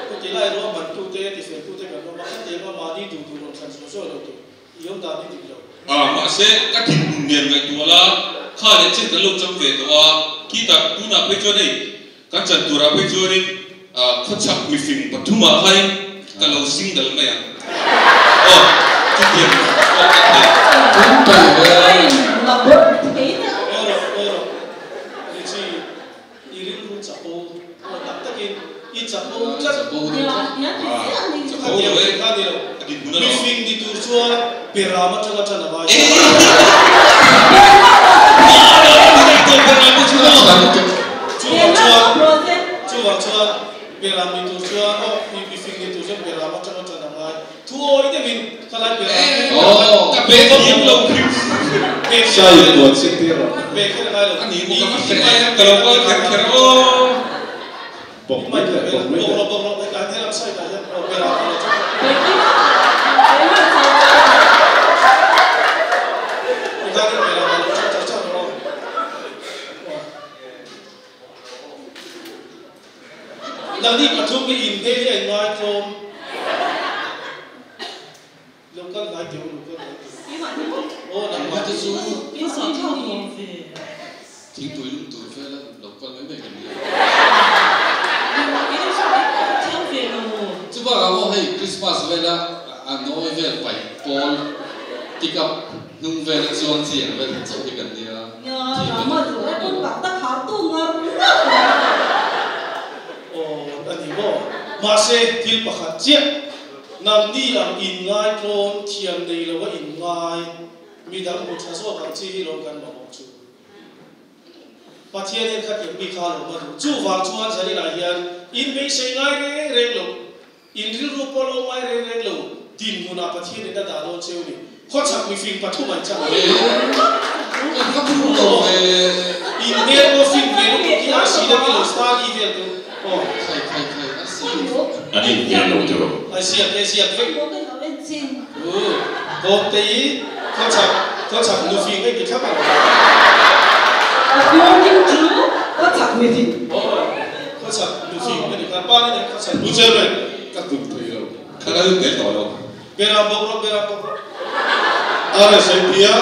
Ka ti lai ruahman tu te ti fel tu te kan awm a, ka ti ang a mahni duh duh rawn thlan zawh zawh lo tur i awm dan hi dik lo. A, mahse ka thinlung nen ngaihtuah la, kha leh chen kan lo chang ve tawh a, khitah tunah phei chuan hei Kan chan turah phei chuanin khawchhak mifing pathumah khain ka lo single mai ang. Aw, chutiang pawh ka thei. Aw rawh, aw rawh, Richie, i rilru chapo aw tak takin i chapo tlat. Chapo lo e, a dinhmun a lo. Mifing ni tur chuan Beram atanga tan a ngai. Chuvang chuan, chuvang chuan Beram ni tur chuan aw mi fing ni tur chuan Beram atanga tan a ngai. Thu awi deuhin khalai Beram pu Ka pe thiam lo hrim. Sai puan sin tir rawh. Pe kher a ngai lo. A ni maw ka va hre em ka lo kual kher kher aw. Bawk mai teh, bawk mai teh. Bawk rawh, bawk rawh, hetah hian helam side ah hian aw Beram a lo chang. Hetah hian Beram a lo chang char char rawh aw. Nangni pathum hi in hmel hi a inngaithlawm. Lo kal ngai teh u, lo kal ngai teh u. Aw nangmah te chu thingpui lum tur vela lo kal mai mai kan nia. Chubakah pawh hei Christmas vela a nawi vel paih pawl pick up hnung vela chuang chi ang vel chauh hi kan nia. Aw a ni maw? Mahse thil pakhat chiah Nangni ang inngaitlawn thiam nei lo a inngai, midang hmu tha zawk ang chi hi lo kan mamawh chu. Pathian hian khatiang mi kha lo hma duh. Chuvang chuan Zaninah hian in beisei ngai reng reng lo, in rilru pawh lo ngai reng reng lo, dinhmunah Pathian in a dah dawn cheu ni. Khawchhak mifing pathum an chang a. In hmel pawh fin ve lutuk hi a si deuh i lo star i vel teu aw. An in hmel lo tiraw? Ai ziak e ziak vek. Kawm te i khawchhak khawchhak nufing hei ti thlap ang. Khawchhak nufing ka ni kha pa ni nen khawchhak. Pu Chairman, ka tum thei lo. Ka lal tel tawh lo. Beram bawk rawh, beram bawk rawh. RSA Pia,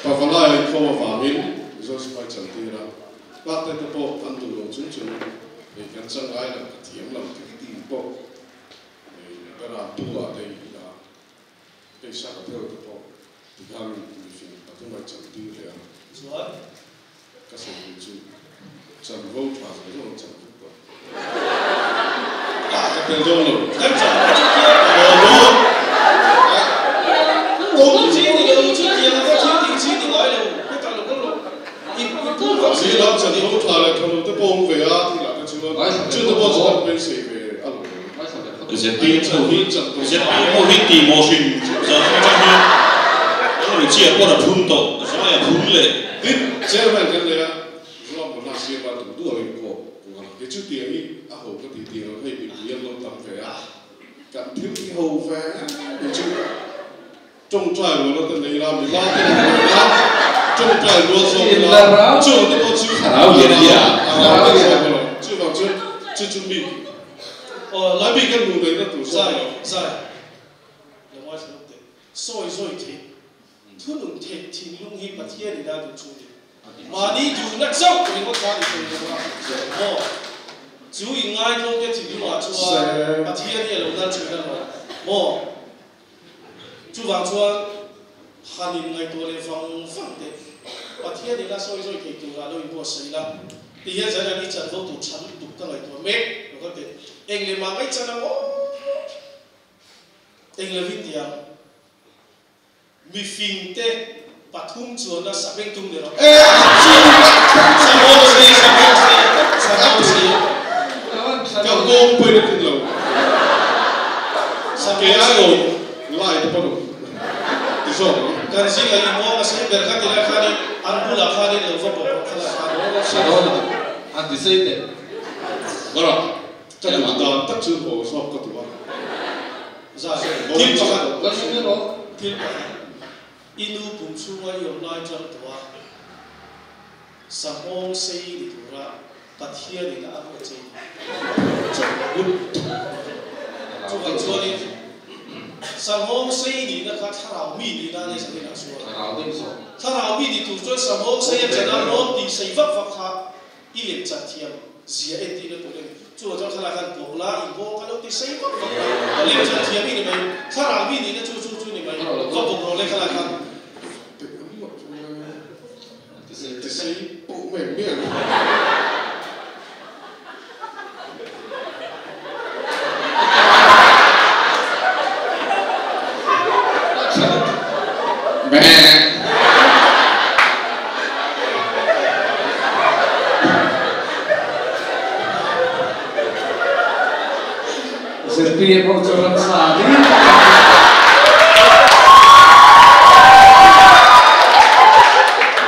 Pavalai an khawm avangin Mizo sipai chantir a, Nghakte te pawh an duh lo chung chung hei kan chang ngai lo, ka thiam lo ti ti pawh hei beram pu ah te i la hei saka pheu te pawh tikhan mifing pathum ai chantir leh a. Chuan Ka sawi duh chu chanvo tha zawng zawng an chan vek tawh. Ka tel dawn lo. Kan chan ka chu khian a lo lo. Tum chi ni lo chu tiang anga thil tih chi ni ngai lo. Hetah lo kal lo. I pu vak Si lam chanvo tha leh tha lo te pawh awm ve a thilah te chuan chu te pawh chu kan beisei ve a lo. ZPM ho hi ZPM ho hi tih maw hrim zan atang hian Richie pawh a phun tawh, Zai a phun leh. Tin, Chairman kan nei a, Ruahmanna siama duh duh angin pawh kawng a la. Kei chu tiang hi a ho ka ti tiang ang hei mipui an lo tam ve a, kan thil hi ho ve kei chu tawngtai rual ata nei la, mila te lo nei la, tawngtai rual zawk ila, chu ang te pawh chu Thlarau lian hi a, thlarau lian zawk elo, chuvang chuan chu chu mi Aw, mi kan hmuh neihna tur zawk Zai, elo. zai, lo ngaithla lawk teh. Sawi zawi theih, thunun theih thinlung hi Pathian in a duh chu ni. Mahni duhna chauh ringawt kha ni thei lo a, maw? Chu inngaitawngte thinlungah chuan Pathian hi a lo nal thin a maw? Maw? Chuvang chuan han inngaihtuah leh vang vang teh. Pathian ina sawi zawi thei turah lo inbuatsaih la, ti hian zan i chanvo tur tha lutuk ka ngaihtuah mek lo kal teh. Eng leh mah ngaihchan ang aw? Eng lovin ti ang? Mi fing te pathum chuan a sabeng tum ni rawh. Sahawm si, sahawm si, sahawm si. Ka kawng pawhin a tlin lo. Kei ai awm lai te pawh ti zawk ang. Kan zingah i nghawng a sei ber kha ti lai khanin an bulah khanin lo va bawk rawh kha lai khan. Sahawm an ti sei teh. Va rawh. Ka duh dan tak chu haw zawk ka duh a. Zai, Thil pakhat, thil pakhat, i nu pum chhunga i awm lai chang tawh a, sanghawng sei ni tura Pathianin a ruat che ni. Chuvang chuanin sanghawng sei nihna kha thlarau mi nihna a nei zanin ah chuan. Thlarau mi ni tur chuan sanghawng sei a chana rawn tih sei vak vak kha I lem chan thiam zia entirna tur a ni. Chuvang chuan thlalak khan bawk la, in bawk a lo ti sei vak vak la, lem chan thiam i ni mai, thlarau mi nihna chu chu chu ni mai, va bawk rawh le thlalak khan. Ti sei pawh mai ang miah lo. ZPM ho chu ramsa ding tak an ni.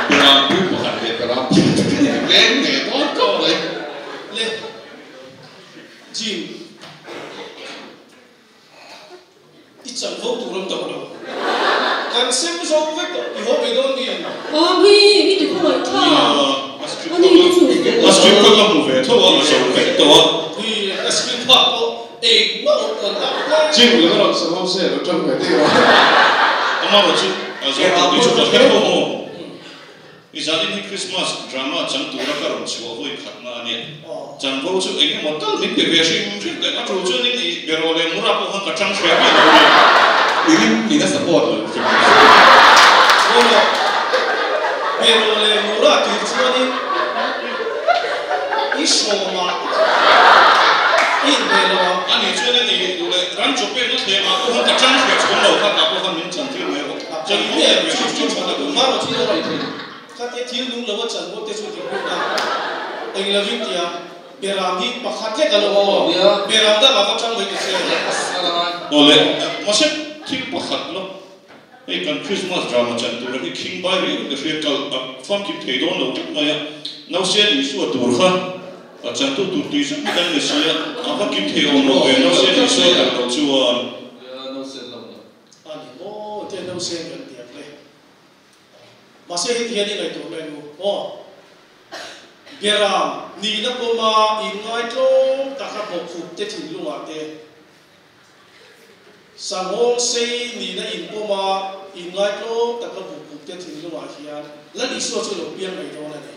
Beram pu pakhat leh beram pu pakhat hi leng leh dawn khawp mai. Le Jim. I chanvo tur an tawh lo. Kan sem zo vek tawh. I haw ve dawn ni? Awm hi i ti khawngaih tha. A ni te chu. A script kha ka hmu ve tho a, a zo vek tawh a. Ui, a script phak pawh engmah awm tawh lo. Jim lo rawn sa ho se lo tang ve deuh a. Amarawh chu a zo tawh tih chu ka hre tho maw? I zanin hi Christmas drama chang tura ka rawn chhuah vawi khatna a nia. Chanvo chu eng emaw tal min pe ve hrim hrim teh. A tul chuanin i beraw leh mura pawh khan ka chang hre miah lo nia. I ring min a support lo hrim hrim. Aw lo, beraw leh mura tur chuanin i sawmah i inhmeh lo ang. A nih chuanin i duh leh ran chaw pekna thlengah pawh khan ka chang hre chhawng lo kha tah pawh khan min chantir mai rawh. Chanvo leh chu chu tha ka duh mar aw thil a thei kha te thil nung lo a chanvo te chu dik bawk a eng lo in tia beram hi pakhat lek a lo awm aw beram dang ah va chang mai ta che. Aw le mahse thil pakhat lo hei kan Christmas drama chan tur hi khing bai riau in ka hria kal a famkim thei dawn lo tlat mai a nausen Isua tur kha a chantu tur tui zet hi kan ni si a a va kim thei awm lo ve nausen Isua tel lo chuan. A ni maw te no sen kan tiang le. Mahse heti hian i ngaihtuah mai ang u aw. Beram nihna pawma inngai tlawm taka bawkhup te thinlungah te, Sanghawng sei nihna in pawma inngai tlawm taka bawkhup te thinlungah hian Lal Isua chu lo piang mai dawn a ni.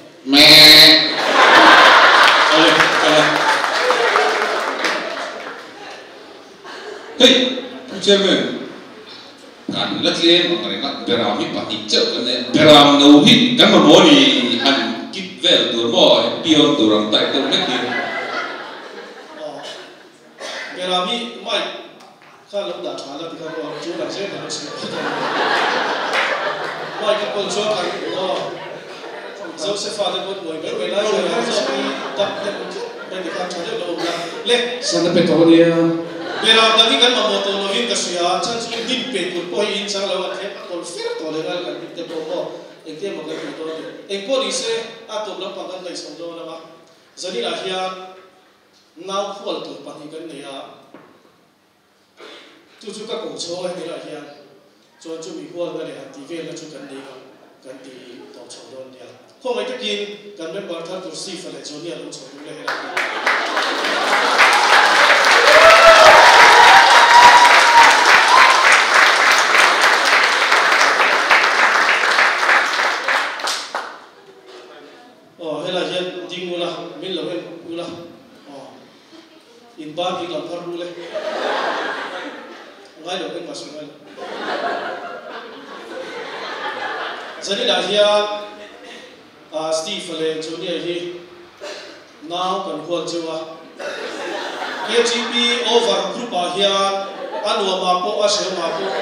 Awle, kal a. Hei, Pu Chairman, kan la tlem ang reng a, beram hi pahnih chauh kan nei a, beram no hi kan mamawh ni han kit vel tur maw, pion tur ang type deuh hlek hi. Aw, beram hi mic kha lo dah tha la tikhan aw, chu lam zel kan lo siam phawt ang. Mic a kawl chuan kan aw, Josepha te pawh nuai mai mai lai beram zawk hi dak hnem tlat mai tikhan tha deuh lo awm la. Le! Sana pe tawh ania. Beram dang hi kan mamawh tawh lovin ka hria, chhan chu hnim pe tur pawh hi in chang lo a thlep a kawl fer tawh leh ngal kan hnim te pawh maw engtia maw kan tih dawn ni. Engpawh ni se a tawp lampang kan ngaihsam dawn ang a, zaninah hian. Nau khual tur pahnih kan nei a, chu chu ka ko chhawng a heti lah hian chuan chumi hualna leh han tih velna chu kan nei ang kan ti tawp chho dawn nia. Khawngaih takin kan member thar tur Sifa leh Johnny a lo chho tur leh helai hian. Aw helai hian ding ula, min lo en ula, aw in ban ding lam phar ru le. Ngai lo engmah sawi ngai lo. Zaninah hian Steve-a leh Johnny-a hi nau kan hual cheu a. KGP over group-ah hian a nuamah pawh a hrehawmah pawh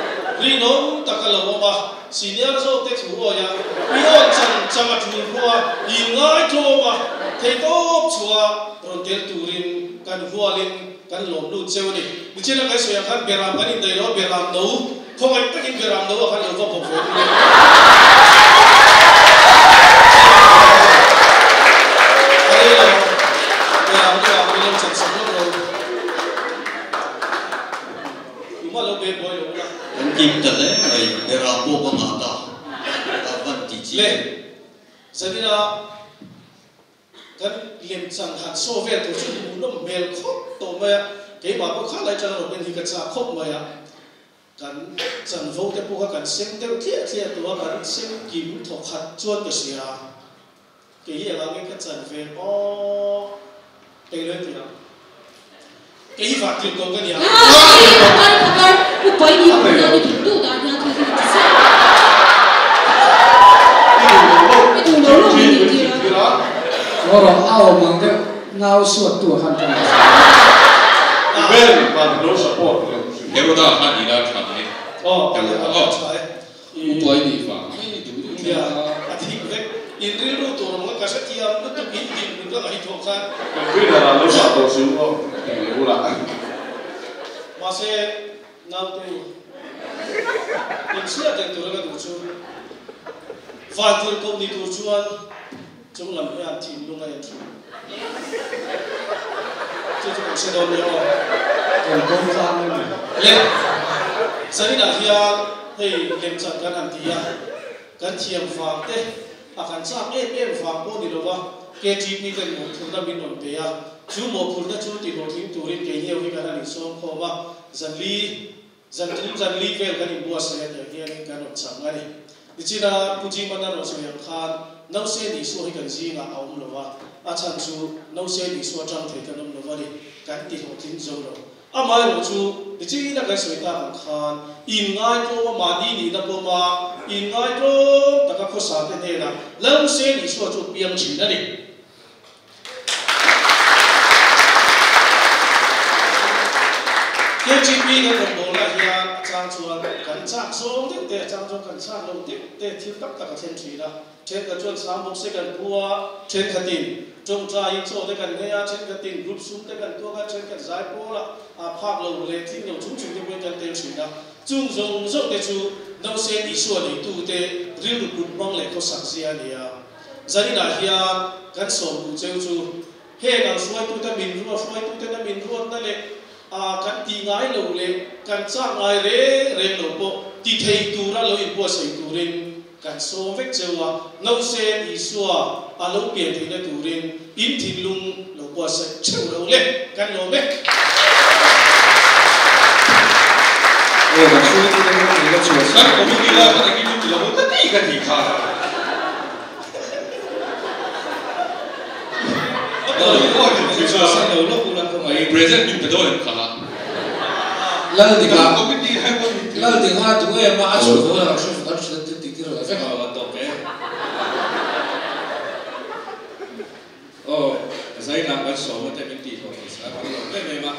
rinawm tak a lo awm a, senior zawk te thu awi a, i awn chang chang a tul hmuh a, in ngaitlawm a, theihtawp chhuah rawn tel turin kan hualin kan lawm lut cheu a ni. Nichina kan sawi ang khan beram kan indaih lo a, beram no, khawngaih takin beram no ah khan lo va bawk ve ru le. A rei lo, beram no ah min lo chan sak lawk lo. Tumah lo be buai lo ula. Kan kim ta hle mai, beram pawh ka ngah ta, a van tih chi. Le, zanina Kan lemchan han saw vel tur chu hmuhnawm hmel khawp tawh mai a, keimah pawh kha lai tana Robin hi ka chak khawp mai a, kan chanvo te pawh kha kan sem deuh thliah thliah tawh a, kan sem kim thawk khat chuan ka hria, kei hi engah nge ka chan ve aw englo in ti ang, kei hi vah tir tawh ka nia. Phakar phakar upai ni ang hian i duh duh dan hian thil hi ti chiah i duh lo lo min nih tir a. Ngaw rawh a awm ang deuh nau suat tu ah khan ka ngaithla. Bel van lo support lo. Heroda khan ila tha mai. Aw a tha e. Upai nih vang mai i duh duh thin a. A thik vek. In rilru tur awm kha ka hrethiam lutuk in din hmun ka ngaihtuah khan. Kan winner ah lo dah tawh suh aw tih leh bulah. Mahse nautu in chhiat reng tura ka duh chu vantir koh ni tur chuan chung lam hian thinlung a en thin. Chu chu kan hre dawn nia aw. Kan kawm tlang a ni. Le, zaninah hian hei lemchan kan han ti a, kan thiam vang te, a kan chak em em vang pawh ni lova KTP ten mawhphurhna min rawn pe a, chu mawhphurhna chu tihlawhtling turin keini ho hi kan han insawm khawm a, zanli Zan thum zan li vel kan inbuatsaih a tiang hianin kan rawn chang a ni. Nichina Pu Jimana rawn sawi ang khan Nause Isua hi kan zingah a awm lo va, a chhan chu Nause Isua tang thei kan awm lo va ni, kan ti hlawhtling zo lo. Amaherawh chu nichina kan sawi tak ang khan inngaitawm a mahni nihna pawma inngaitawm taka khawsa te hnenah Nause Isua chu piang thin a ni. KGP kan rawn bawl ah hian a chang chuan kan chak zawng deuh te, a chang chuan kan chak lo deuh te thil tak tak a thleng thin a. Thenkhat chuan sang bawk se kan pu a, thenkhatin tawngtaiin chaw te kan nghei a, thenkhatin group sum te kan tuak a, thenkhat zai pawl ah a phak lo leh tling lo chung chung te pawhin kan tel thin a. Chung zawng zawng te chu Nausen Isua neitute rilru kut hmang leh khawsak zia a ni a. Zaninah hian kan sawm duh cheu chu heng ang hruaitute min ruat hruaituten a min ruatna leh a kan tih ngai lo leh kan chak ngai reng reng lo pawh ti thei tura lo inbuatsaih turin kan sawm vek cheu a, Nausen Isua a lo pian theihna turin in thinlung lo buatsaih theuh lo le, kan lawm e. Aw kan hruaitute pawh kan la chhuah Kan committee la kan engin ti lo ka ti ka ti kha. Present min pe dawn em kha. Laldinga Laldinga duh em a a chhuah dawn a kan hre kan hre ti ti rawh vek. Aw a tawp e. Aw zainah kan sawm ate min tih hlawh tih sa kan lawm em em a,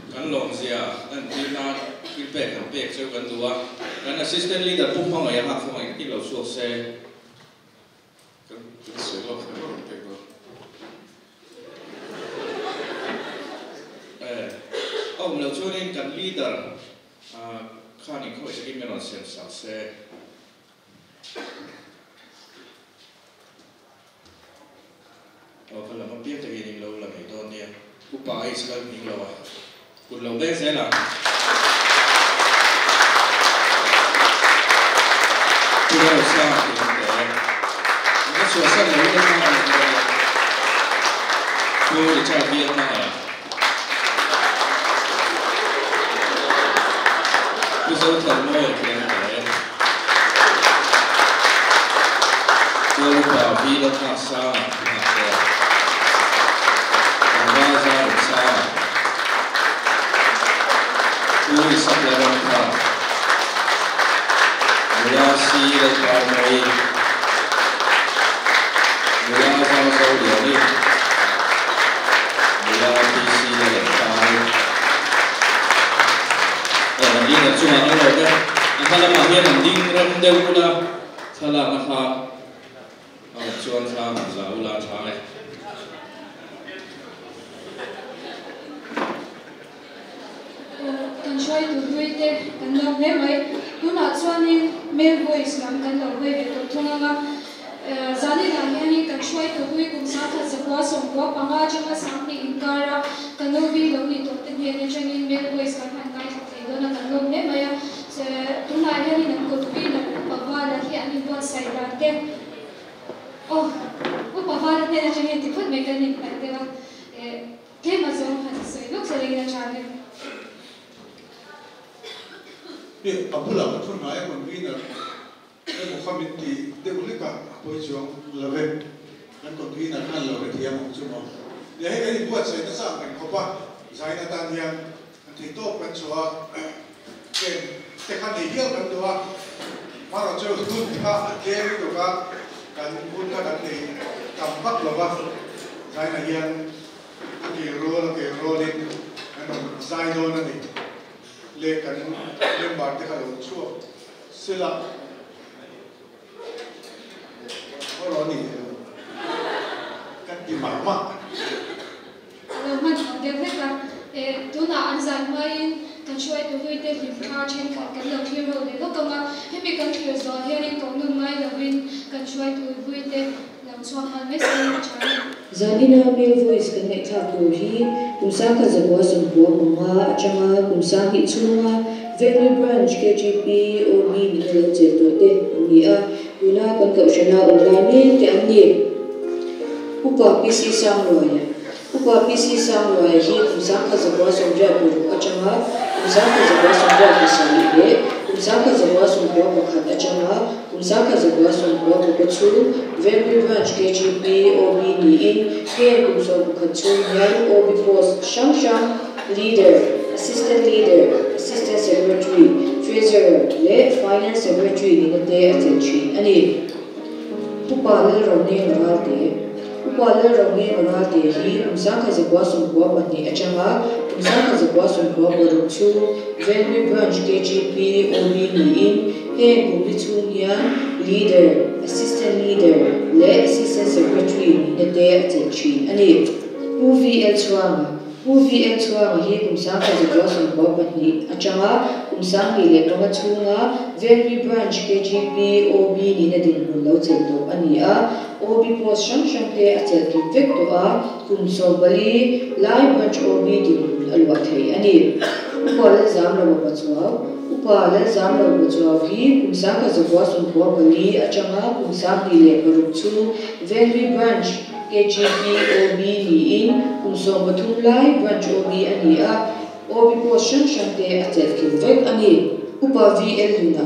kan lawm zia lan tir nan thil pek han pek cheu kan duh a, kan assistant leader Pu Hmangaih a nghak khawngaih ka tih lo chhuak se. Kan kan sawi lawk kher lo pek lo. Eh, a awm loh chuanin kan leader khan inkhawih takin min rawn siam sak se. Aw, kha lam apiang takin in lo la ngei dawn nia. Upa H Lalhmingloa kut lo beng zel ang. Pu Rosanga thiam te. Min chhuahsan lo in a hma a ni a. Pu Richard hi a hmangaih a. Pu Zothanmawia thiam te. Pu Upa V Lalnghahsanga nghak te. Tlangval Zaremsanga. Pu Isak Lalramtha. Nula C Lalparmawi. Nula Zarzoliani. Nula PC Lalengpari. Aw an leader chungah an lo te. A hma lamah hian an ding rem deuh ula thlalakna kha a awm chuan thla an la ula a tha e. Kan hruaitu hlui te kan lo hle mai. Tunah chuanin male voice lam kan lo hawi ve tawh thung ang a. Zaninah hianin kan hruaitu hlui kum sangkhat zakua sawmkua panga atanga sanghnih inkara kan lo vi lo ni tawh te hnen atangin male voice kan han ngaithla thei dawn a, kan lawm hle mai a. Tunah hianin an convener Upa Vala hi an inbuatsaih dan te aw Upa Vala hnen atangin ti phawt mai kan inhnaih deuh a. Tlem a zawng han sawi lawk che lengin a tha em? Hei a bulah ka thu hnai a convener emaw kha min ti deuh hlek a, a pawi chuang lo e. Kan convener khan lo hrethiam ang chu maw. Nia hei kan inbuatsaih nasa ang reng khawp a, zain atan hian kan thei tawp kan chhuah a, ken te kha nei hial kan duh a, hmarawh chu hun kha a tlem lutuk a, kan hun kha kan nei tam vak lo va, zainah hian a kel rual a kel rualin kan rawn zai dawn a ni le kan member te kha lo chhuak sela erawh a ni lo kan ti mah mah. A lo hmanhmawh deuh hlek a, tunah an zan hmain kan hruaitu hluite hlim thla thenkhat kan lo thlir ho leh lawk ang a, hemi kan thlir zawh hianin koh nun ngai lovin kan hruaitu hluite lo chhuak nghal mai se a tha a ni. Zanina male voice kan ngaihthlak tur hi kum sangkhat zakua sawmkua panga atanga kum sanghnih chhunga Venglui Branch KGP OB nihna lo chelh tawh te an ni a, tuna kan kohhrana awm lai mek te an ni. Upa PC Sangluaia Upa PC Sangluaia hi kum sangkhat zakua sawmriat paruk atanga kum sangkhat zakua sawmriat pasarih leh kum sangkhat zakua sawmkua pakhat atanga kum sangkhat zakua sawmkua pakua chhung Venglui Branch KGP OB niin heng kum sawm pakhat chhung hian OB post hrang hrang Leader, Assistant Leader, Assistant Secretary, Treasurer leh Finance Secretary nihna te a chelh thin a ni. Upa Lalrongenga Ralte Upa Lalrongenga Ralte hi kum sangkhat zakua sawmkua pahnih atanga kum sangkhat zakua sawmkua paruk chhung Venglui Branch KGP OB niin heng kum li chhung hian Leader, Assistant Leader leh Assistant Secretary nihna te a chelh thin a ni. Pu VL Chhuanga Pu VL Chhuanga hi kum sangkhat zakua sawmkua pahnih atanga kum sanghnih leh panga chhunga Venglui Branch KGP OB nihna dinhmun lo chelh tawh a ni a, OB post hrang hrang te a chelh kim vek tawh a, kum 14 lai Branch OB dinhmun a luah thei a ni. Upa Lalzamlo Pachuau Upa Lalzamlo Pachuau hi kum sangkhat zakua sawmkua pali atanga kum 26 chhung Venglui Branch KGP OB niin kum 13 lai Branch OB a ni a, OB post hrang hrang te a chelh kim vek a ni. Upa VL Luna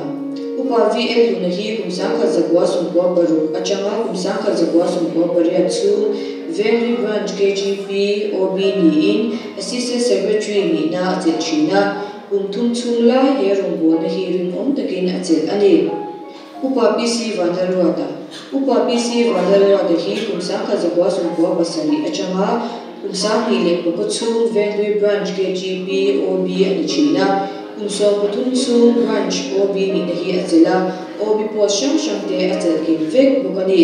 Upa VL Luna hi kum 1996 atanga kum 1998 chhung Venglui Branch KGP OB niin Assistant Secretary nihna a chelh thin a, kum thum chhung lai he rawngbawlna hi rinawm takin a chelh a ni. Upa PC Vanlalruata Upa PC Vanlalruata hi kum 1997 atanga kum 21 chhung Venglui Branch KGP OB a ni thin a, kum 13 chhung Branch OB nihna hi a chelh a, OB post hrang hrang te a chelh kim vek bawk a ni.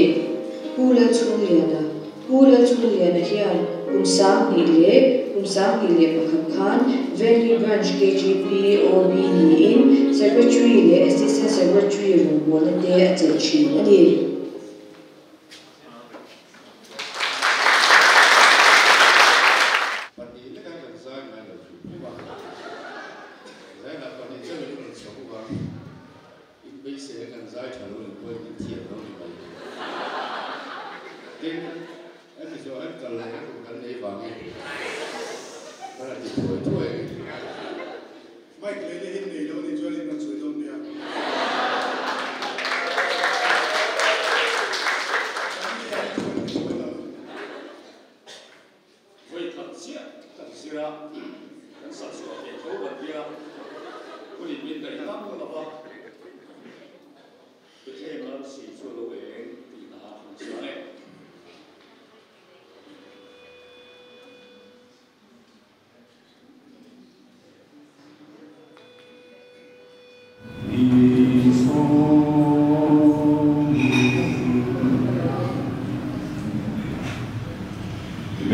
Pu Lalchhungliana Pu Lalchhungliana hian kum 2000 leh kum 2001 khan Venglui Branch KGP OB niin Secretary leh Assistant Secretary rawngbawlna te a chelh thin a ni. Pahnih Bike leina in nei lo anih chuan in rawn sawi dawn nia. Kan ni ang chu kan ti sawi lo. Vawi khat chiah kan zir a, kan sak chhuah theih tho kan ria, hun in min daih tam lo va, Bethlehem arsi chu a lo eng tih hna a kan chiang e.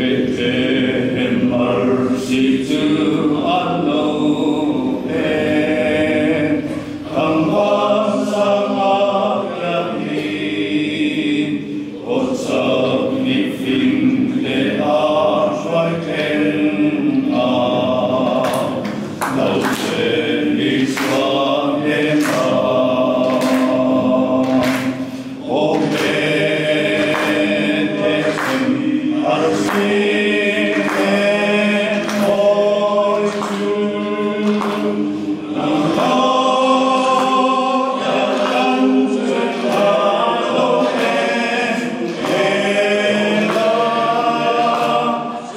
Bethlehem arsi chu a lo eng, Thangvan sanga piahin, Aw chak ni fing leh a hruai thleng a, Lo chen Isua hnenah. Aw Bethlehem arsi eng mawi chu, Nang laia kan chungah lo eng ela,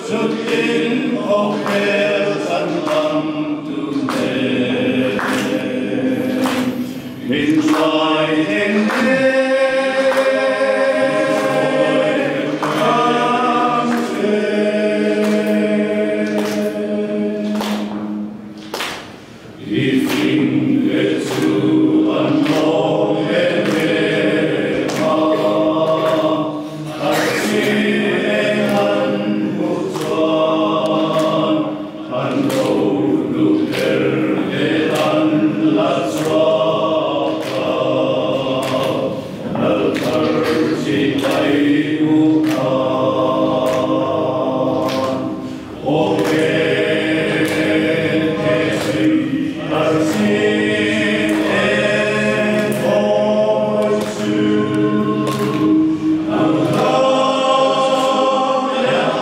Chutin khawvel chan lam tu nen min hruai eng ang che. I fing te chu an lawm em em a, arsi eng an hmuh chuan an lo lut her leh an la chhuak a, Lal thar chi pai u khan. Aw Bethlehem arsi eng mawi chu, Nang laia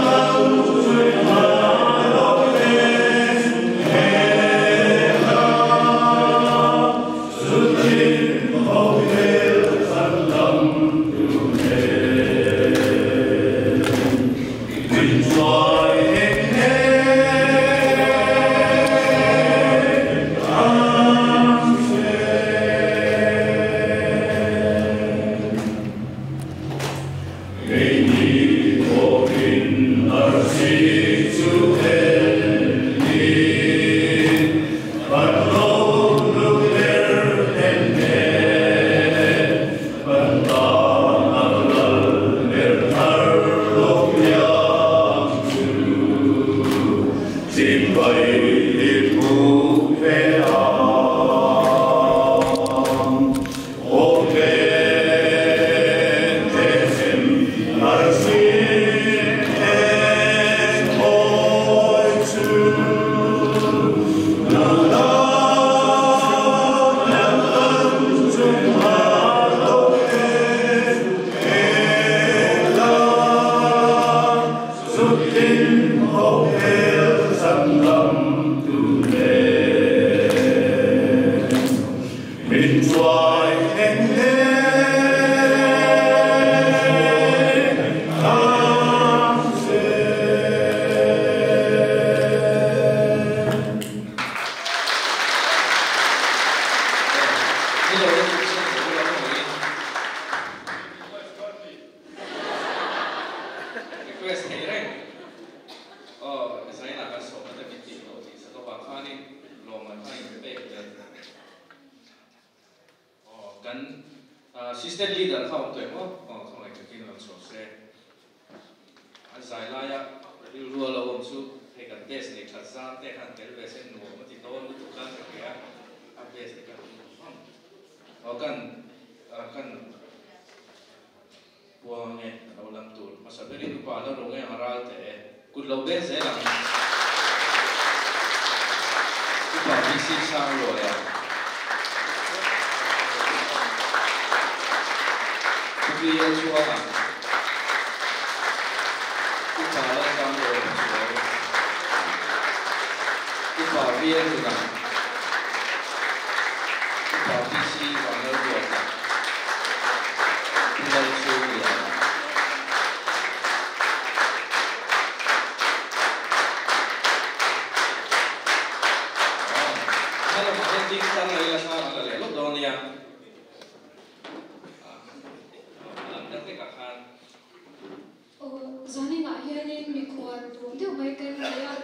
kan chungah lo eng ela, Chutin khawvel chan lam tu nen min hruai eng ang che. Keini pawhin arsi chu elin, kan lo lut her en nen, kan tan a lal ber thar lo piang chu, chibai i buk ve ang. Aw Bethlehem arsi eng mawi chu, Nang laia kan chungah lo eng ela, Chutin khawvel chan lam tu nen min hruai eng ang che. Request thei reng. Aw Zaina kan sawmna te min tih loh tih sak avang khanin lawmman kha in pek leh. Aw kan assistant leader kha awm tawh em aw? Aw khawngaih takin lo chhuak se. An zai laia rilru a lo awm chu hei kan best nei that zan te khan tel ve se nuam a ti dawn lutuk khan ka hria a best te khan awm. Aw kan kan Puang nge a lo lam tur hmasa berin upa la ro nge ang a ral teh e. Kut lo beng zel ang. Upa VC sang luai a. Pu VL Chuang a. Upa la sang luai a chuai. Upa VL Hlun a. PC Vanlalruata, Pu Lalchhungliana. Hma lamah hian ding tlang leh ila thla kan la leh lawk dawn nia. A lam deuh hlekah khan. Aw, zaninah hianin mikhual duh deuh mai kan nei a,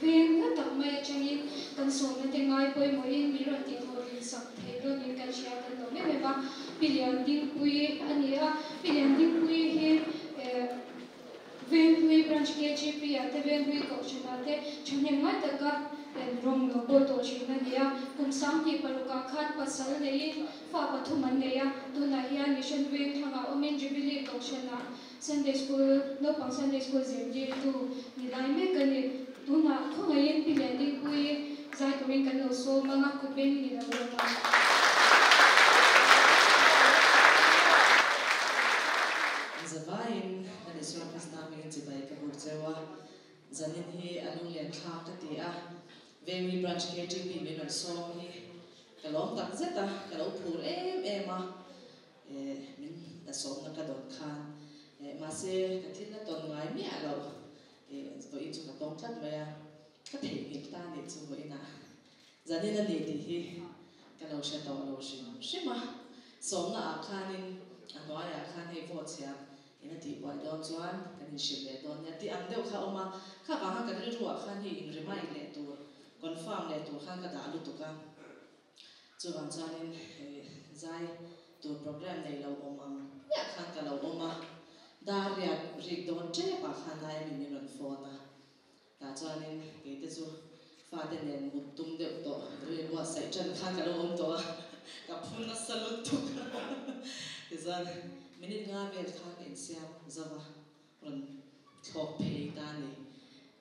veng hla tak mai atangin kan sawmna te ngai pawimawhin min rawn tih thawh rin sak thei dawnin kan hria kan lo em em a. Pi Liandingpuii a ni a, Pi Liandingpuii hi Venghlui Branch KGP ah te Venghlui Kohhran ah te thahnem ngai taka rawng lo bawl tawh thin a ni a. Kum 26 ah khan pasal neiin fa pathum an nei a. Tunah hian Mission Vengthlang ah awmin Jubilee Kohhran ah Sunday School naupang Sunday School zirtirtu ni lai mek a ni. Tunah khawngaihin Pi Liandingpuii zai turin kan lo sawm ang a, kut beng ni lo rawh ang. Zavaiin Kan Isua Krista hmingin chibai ka buk cheu a, zanin hi a lunglen thlak ka ti a, Vengmi Branch KTP min rawn sawm hi ka lawm tak zet a, ka lo phur em em a, min la sawmna ka dawn khan, mahse ka thil la tawn ngai miah loh, vawiin chu ka tawng tlat mai a, ka theihnghilh ta nih chu vawiinah zanin a ni tih hi ka lo hre tawh lo hrim hrim a, sawmna ah khanin a hnuaiah khan hei vote chhiam In a tih buai dawn chuan kan inhrilh leh dawn nia tih ang deuh kha a awm a, kha vanga kan rilruah khan hei in remind leh tur, confirm leh tur khan ka dah lutuk a. Chuvang chuanin hei zai tur program nei lo awm ang hmiah khan ka lo awm a, dar riat rik dawn tep ah khan lai ami min rawn phone a, tah chuanin kei te chu fate nen mut tum deuh tawh ri buatsaih tan khan ka lo awm tawh a, ka phu nasa lutuk tichuan minute nga vel kha ka insiam zo va, rawn thlawk phei ta a ni.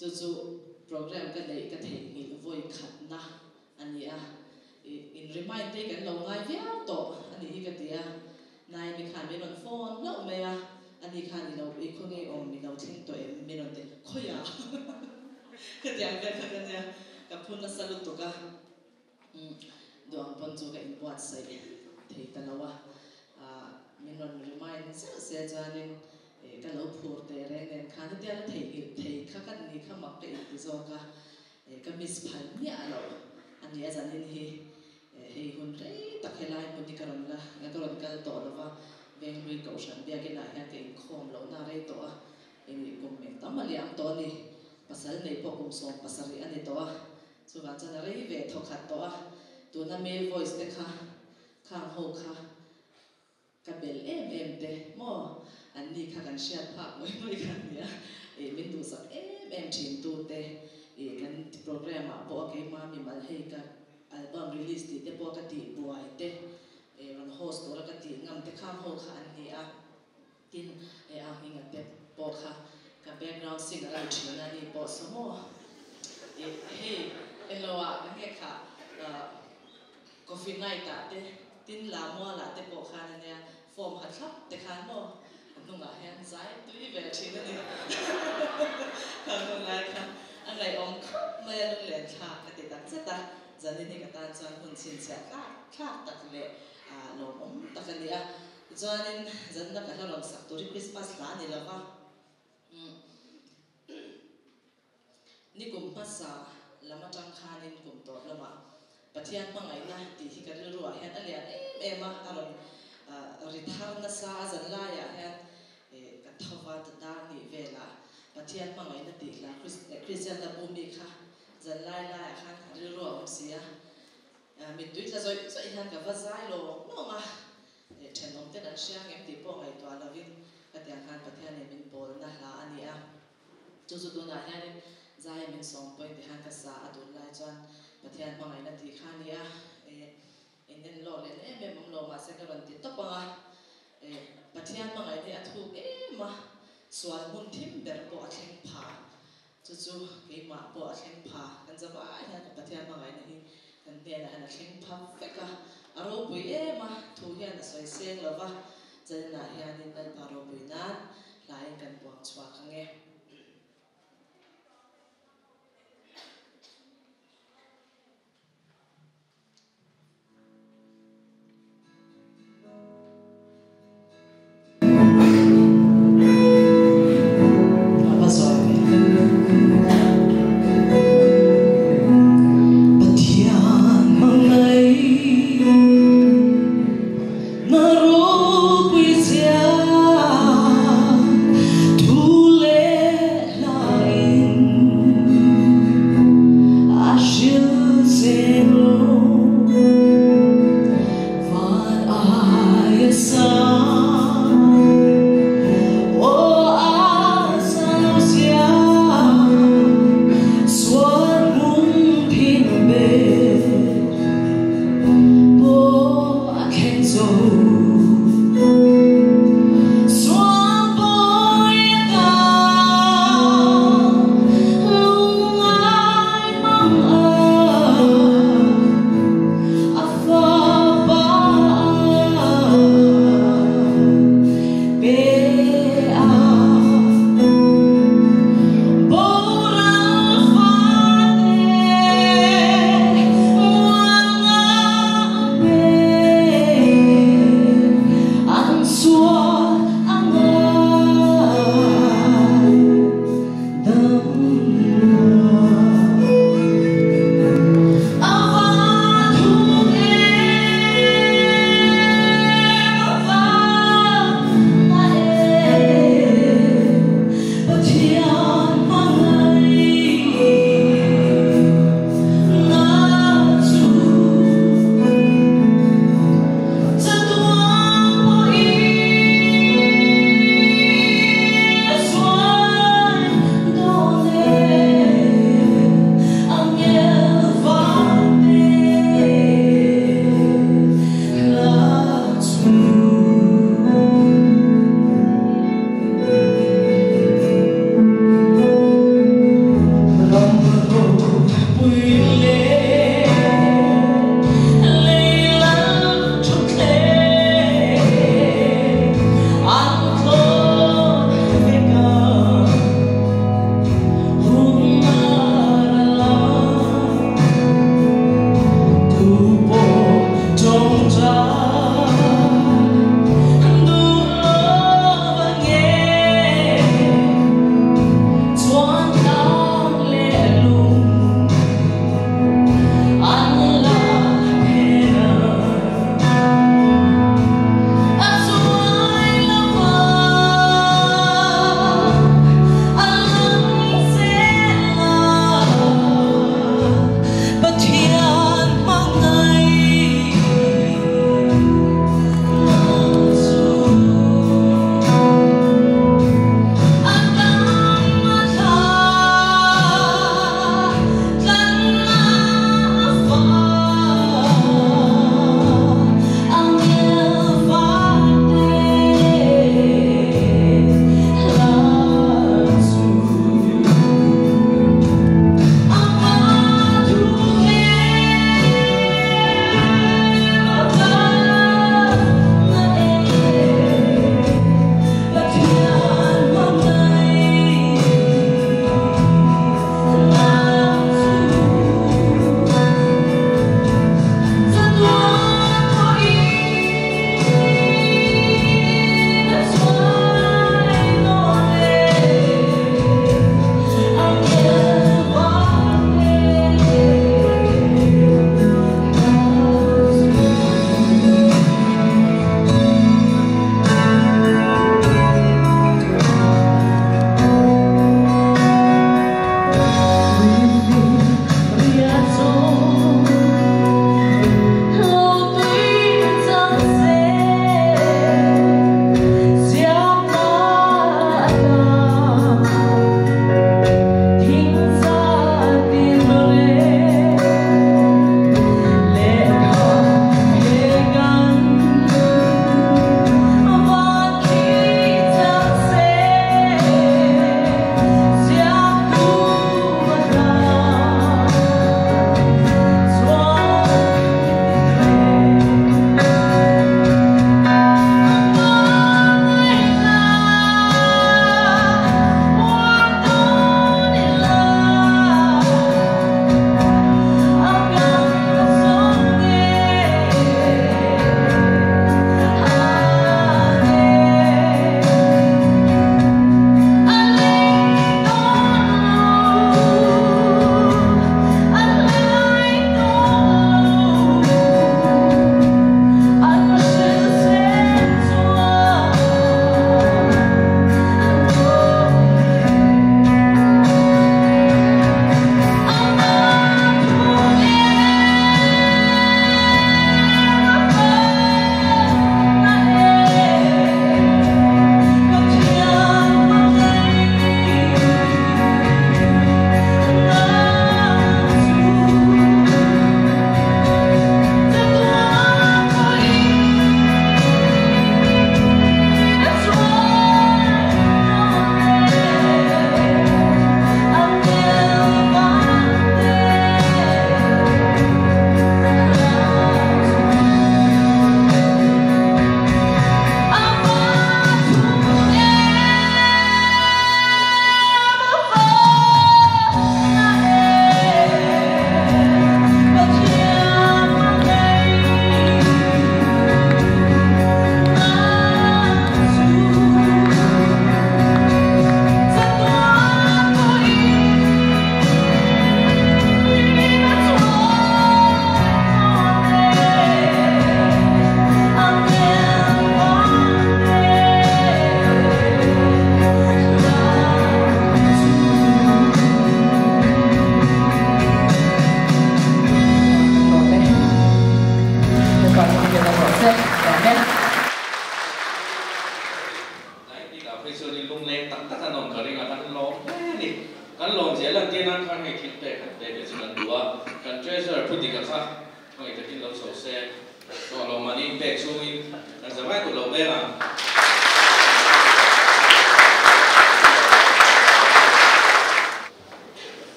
Chu chu program ka neih ka theihnghilh vawi khatna a ni a, in remind te kan lo ngai viau tawh a nih hi ka ti a, Naimi khan min rawn phone hlauh mai a, ani khan i lo i khaw ngei awm i lo thleng tawh em min rawn ti khawiah ka ti ang vel kha ka nia, ka phu nasa lutuk a, duh ang pawn chu ka inbuatsaih thei ta lo a, min rawn remind zeuh se chuanin ka lo phur teh reng nen khan hetia la theihnghilh thei kha ka ni kha mak ka inti zawk a. Ka miss phal miah lo a ni a zanin hi hei hun rei tak helai hmun hi ka rawn la ka rawn kal tawh lo va, Venghlui Kohhran biakinah hian ka inkhawm lohna a rei tawh a, eng kum eng tam a liam tawh a ni, pasal nei pawh kum 17 a ni tawh a, chuvang chuan a rei ve thawkhat tawh a, tuna male voice te kha khang ho kha Ka bel em em te maw? An ni kha kan hriat phak mai mai kha a nia. Ih min duhsak em em thin tu te ih kan program ah pawh a keimah mimal hei ka album release tih te pawh ka tih buai te ih rawn host tura ka tih ngam te khang ho kha an ni a. Tin hei a hminga te pawh kha ka background singer a ni thin a ni pawh saw maw? Ih hei elo ah ka nge kha Coffee night ah te, tin la mual ah te pawh khan ania form ha thlap te khan maw a hnungah hian zai tui ve thin a ni. Kha hun lai kha a ngaihawm khawp mai a lunglen thlak ka ti tak zet a, zanin hi ka tan chuan hun chhinchhiah tlak thlak tak leh lawmawm tak a ni a. Tichuanin zanna ka hla rawn sak tur hi Christmas hla a ni lo va. Ni kum hmasa lam atang khanin kum tawp lamah Pathian hmangaihna tih hi ka rilruah hian a lian em em a, a rawn ri thar nasa a zan laiah hian ka tho va ta dar hnih velah Pathian hmangaihna tih hla Kristian la bu mi kha zan lai laiah khan a rilru a awm si a, mittui tla zawih zawih hian ka va zai lawng lawng a, thenawm ten an hria ngem tih pawh ngaihtuah lovin ka tiang khan Pathianin min pawlna hla a ni a. Chu chu tunah hianin Zaia min sawm pawhin ti khan ka sa a dun lai chuan Pathian hmangaihna tih kha a ni a, eh in en lawk leh em em awm lo mahse ka rawn ti tawp ang a, eh Pathian hmangaihna hi a thuk em a, sual hmun thim ber pawh a thleng pha, chu chu keimah pawh a thleng pha, kan za vai hian ka Pathian hmangaihna hi kan hnenah hian a thleng pha vek a, a ropui em a, thu hian a sawi seng lo va, zaninah hianin Lalpa ropui nan Hlaiin kan puang chhuak ang e.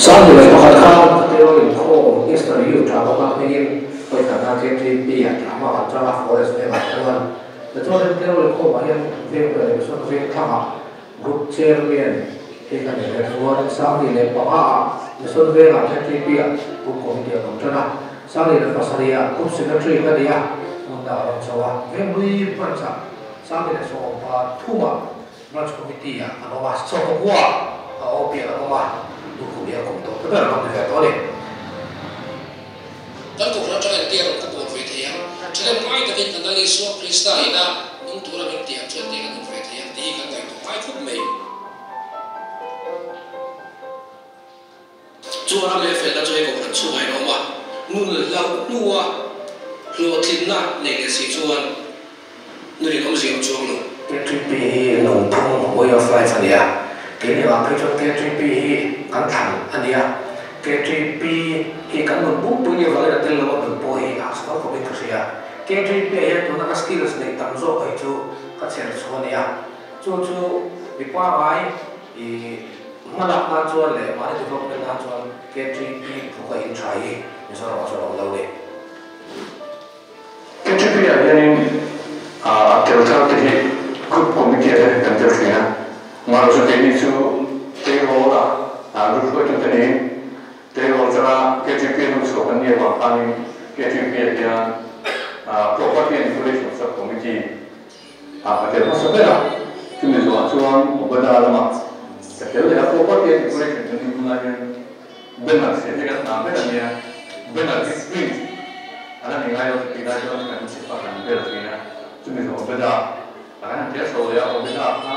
Sang leh pakhat khan Kal khom ah hian veng ber leh sawn veng thlangah group chairman hei kan ni leh chuan 2005 ah mission vengah KTP ah group committee a awm tan a 2007 ah group secretary ka ni a hmun dah a rawn chho a veng hlui branch ah 2013 ah branch committee ah an awm a 19 a OP an awm a duhkhum hi a kum tawh ta ber an awm ni ve tawh a ni. Kan kohhran atanga engtia rawn ka pawn ve thei ang? Ṭhahnem ngai takin kan Lal Isua Krista ina nung tura min ti ang chuan engtia kan nun ve thei ang tih hi kan ngaihtuah ngai khawp mai. Chu a ram leh felna chu hei kohhran chhungah in a awm a, nun hlauh hnua hlawhtlinna nei leh si chuan nunin awmzia awm chuang lo. KTP hi nungphung, way of life, a ni a, keini vang phei chuan KTP hi kan thlan a ni a, KTP hi kan nun pumpui ni avangin a tel lo a nun pawh hi a hasual khawpin ka hria. KTP ah hian tuna ka skills neih tam zawk hi chu ka chher chhuah a ni a, chu chu mi pangai i hmalak nan chuan leh mahni development nan chuan KTP thuka in tha hi Mizoram ah chuan a awm lo ni. KTP ah hianin a tel thar te hi group committee ah te kan tel thin a, mahlo chu keini chu tleirawl a group hruaitu te niin tleirawl atanga KTP a hnu chhuah kan nih avang khanin KTP ah hian Property and Regulation Sub Committee ah ka tel hmasa ber a, chumi zawhah chuan Obada lamah ka tel leh a, Property and Regulation kan nih hunlai hian Banner siam hi kan hna ber a nia, banner hi print a la ni ngai lo tih lai chuan kan chip a kan bel thin a, chumi zawh Obeda a kan han tel chho leh a, Obeda kha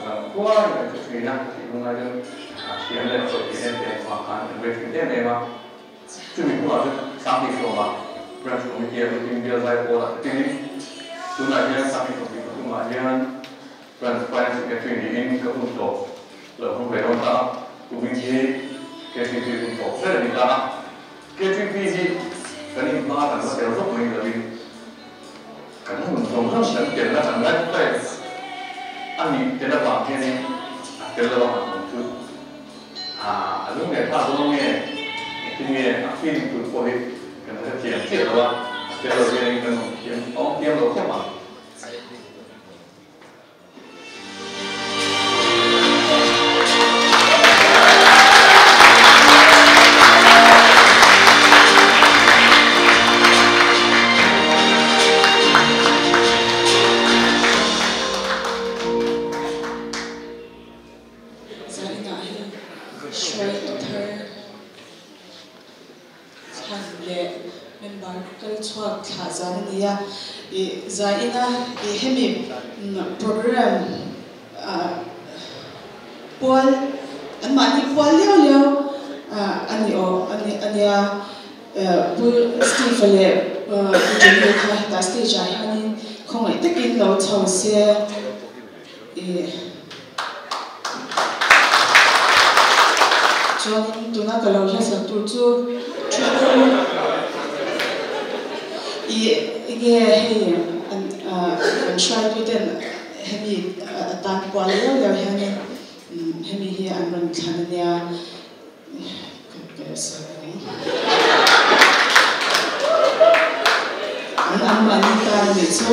zan khuain kan thu thin a, tih hun lai chuan a thiam leh a sawi thin em em avang khan kan rei thin em em a, chumi hnuah chuan 2010 ah Branch Committee a lutin bial zai pawl ah thlengin tunah hian 2023 ah hian Branch Finance Secretary niin ka hun tawp lo hmang ve dawn ta a, kumin hi KTP hun tawp ber a ni ta a. KTP hi kan inhma kan va tel zawk mai lovin kan nun zawng zawng kan telna kan lifestyle a nih tel avang hianin a tel lo a han awm chu a lung leh thlak dawn nge engtin nge a feeling tur pawh hi kan hrethiam chiah lo a, a tel lo hianin kan awm thiam a awm thiam lo khawp ang. Zaninah hian hruaitu thar thlan leh member kal chhuak thlah zan a ni a. Ih zaina ih hemi program ah pual an mahni pual liau liau a ni aw a ni a nia. Pu Steve-a leh Pu Jenny kha hetah stage ah hianin khawngaih takin lo chho se ih chuanin tuna ka lo hlasak tur chu thu ih enge hei an kan hruaituten hemi atan pual liau liau hianin hemi hi an rawn thlan a nia. An an mahni tan a nih chu.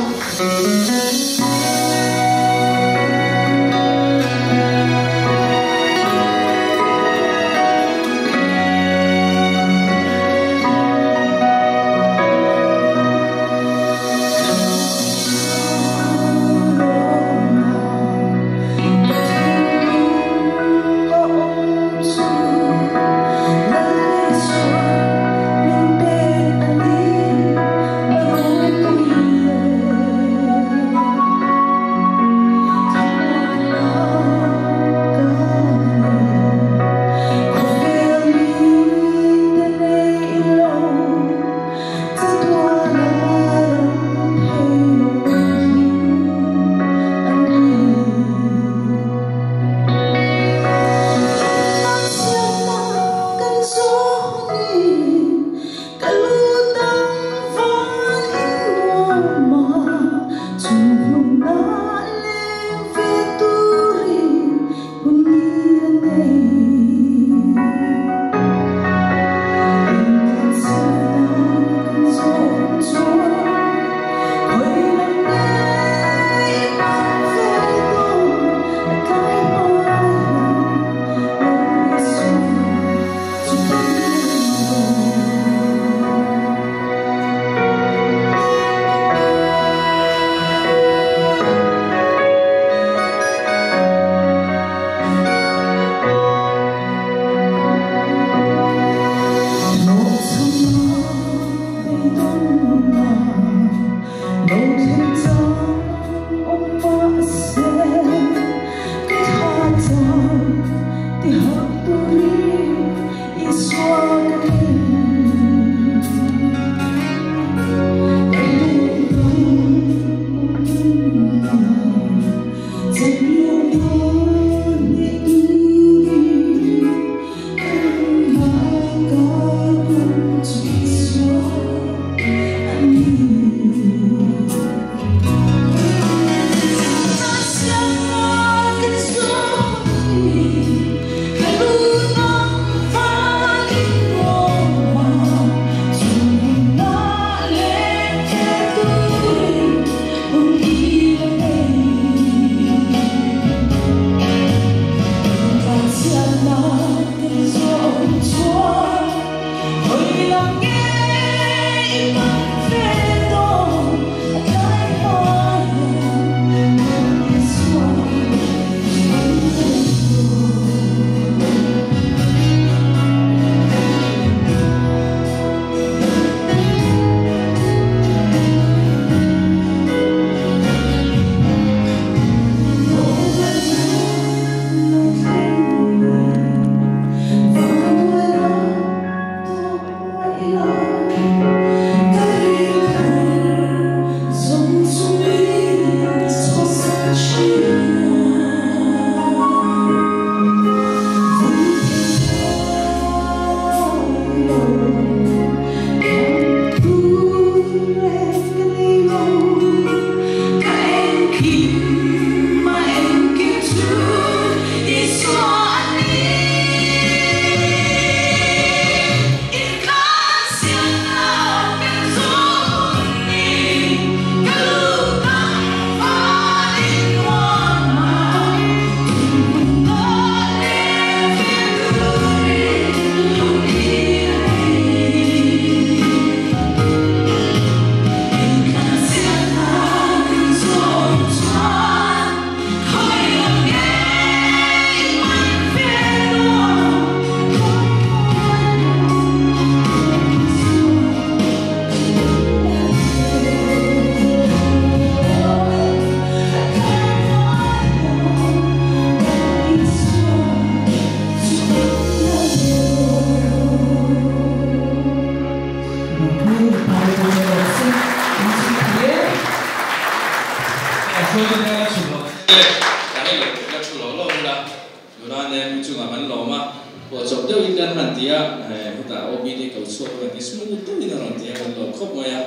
Hetah OBD ko chhuak vel ni smooth deuhin a rawn ti a kan lawm khawp mai a.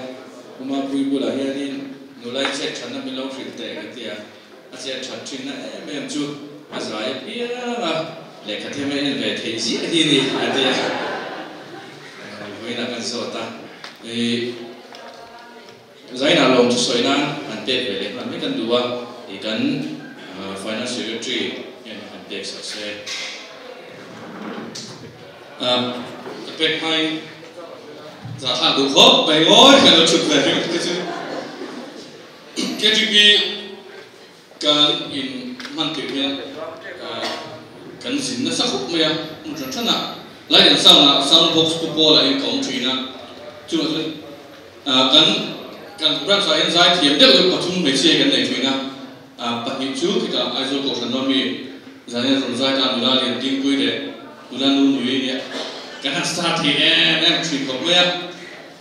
Uma pui bulah hianin nulai chet thatna min lo hrilh teh ka ti a, a chet that thinna em em chu a zai apiang a, lehkha them a en ve theih ziah hi ni a ti a, vawiinah kan zawt a. Ih Zainah lawm chu sawi nan han pek ve leh nghal mai kan duh a, ih kan Finance Secretary hian han pek sak se. Ka pek hmain zahthlak duh khawp mai ngawi kha lo chhut ve ringawt te chu KTP kan in hman tirh hian kan zin nasa khawp mai a, hmun hran hran ah light and sound ah sound box pu pawl ah hian ka awm thin a, chungah chuan kan kan branch ah hian zai thiam deuh deuh pathum hmeichhia kan nei thin a, pahnih chu khitah Aizawl Kohhran Mami Zanian rawn zai ta nula lian dingpui leh nula nu nui nia kan han star thei em em thin khawp mai a,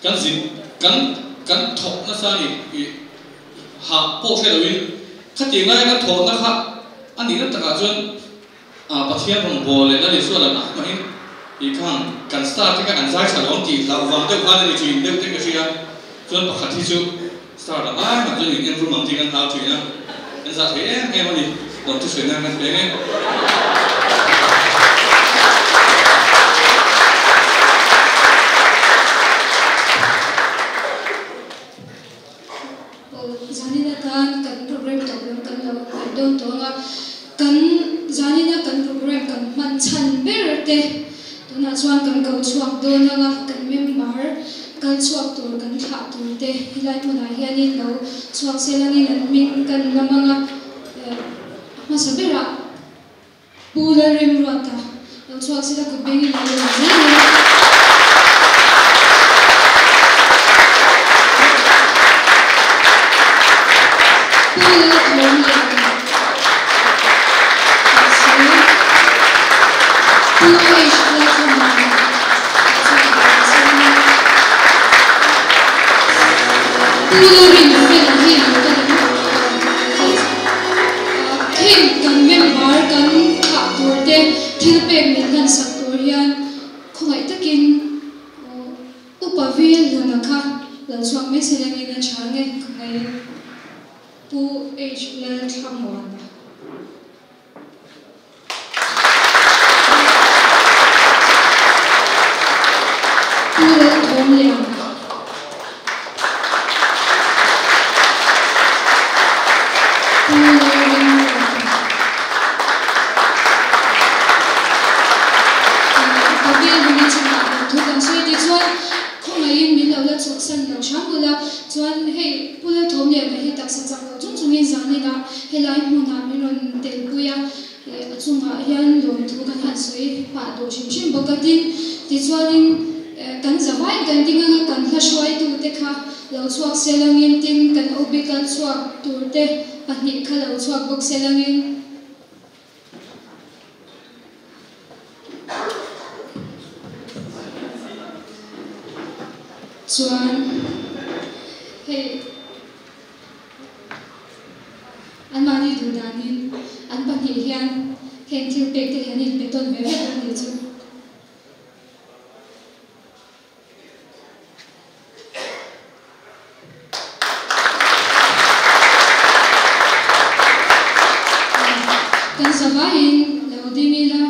kan zin kan kan thawk nasa a ni ih hah pawh hre loin khatiang laia kan thawhna kha a nihna takah chuan Pathian rawngbâwl leh Lal Isua lam ah mahin ih khang kan star te kha kan zai tha lo ang tih hlauh vang deuh khan a ni thin deuh te ka hria chuan pakhat hi chu star lam ai mah chuan in en rum ang tih kan hlau thin a, kan zah thei em em a ni lawm chu sawi nan kan peng e. Zanin atan kan program tawp lam kan lo ngaih dawn tawh ang a, kan zanina kan program kan hman chhan ber te tunah chuan kan ko chhuak dawn ang a, kan member kal chhuak tur kan thlah tur te helai hmunah hianin lo chhuak sel angin an hming kan lam ang a, a hmasa berah Pu Lalremruata lo chhuak sela kut bengin lo lawm zel ang. Pu Lalthawmliana mahse Pu H Lalthamana lo chhuak ve ta sela nia. Pu Lalrinfela hi lo kal ang. Heng kan member kan thlah tur te thil pek min hlan sak tur hian khawngaih takin upa vil hluna kha lo chhuak mai se langin a tha nge khawngaihin Pu H Lalthlamuana. Pu Lalthawmliana. Pu Lalremruata. Pavel hmuna chungah lo thu kan sawi tih chuan khawngaihin min lo la chhuksan lo hram bula chuan hei Pu Lalthawmliana hi taksa chak lo chung chungin zaninah helai hmunah min rawn telpui a, a chungah hian lawmthu kan han sawi pah duh hrim hrim bawk a. Tin, tichuanin kan zavaiin kan ding anga kan hla hruaitute kha lo chhuak sel angin, tin, kan OB kal chhuak turte pahnih kha lo chhuak bawk sel angin. Chuan hei anmahni duh danin an pahnih hian heng thil pek te hi an inpe tawn ve vek a nih chu. Kan zavaiin lo ding ila,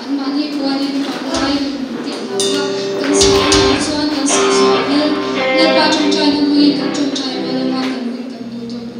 anmahni pualin pangngai lung tih hla kha kan sa a nih chuan kan sak zawh hian Lalpa ṭawngṭaina hmangin kan ṭawngṭai rual anga kan hun kan duh tawh dawn.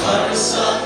Har sa.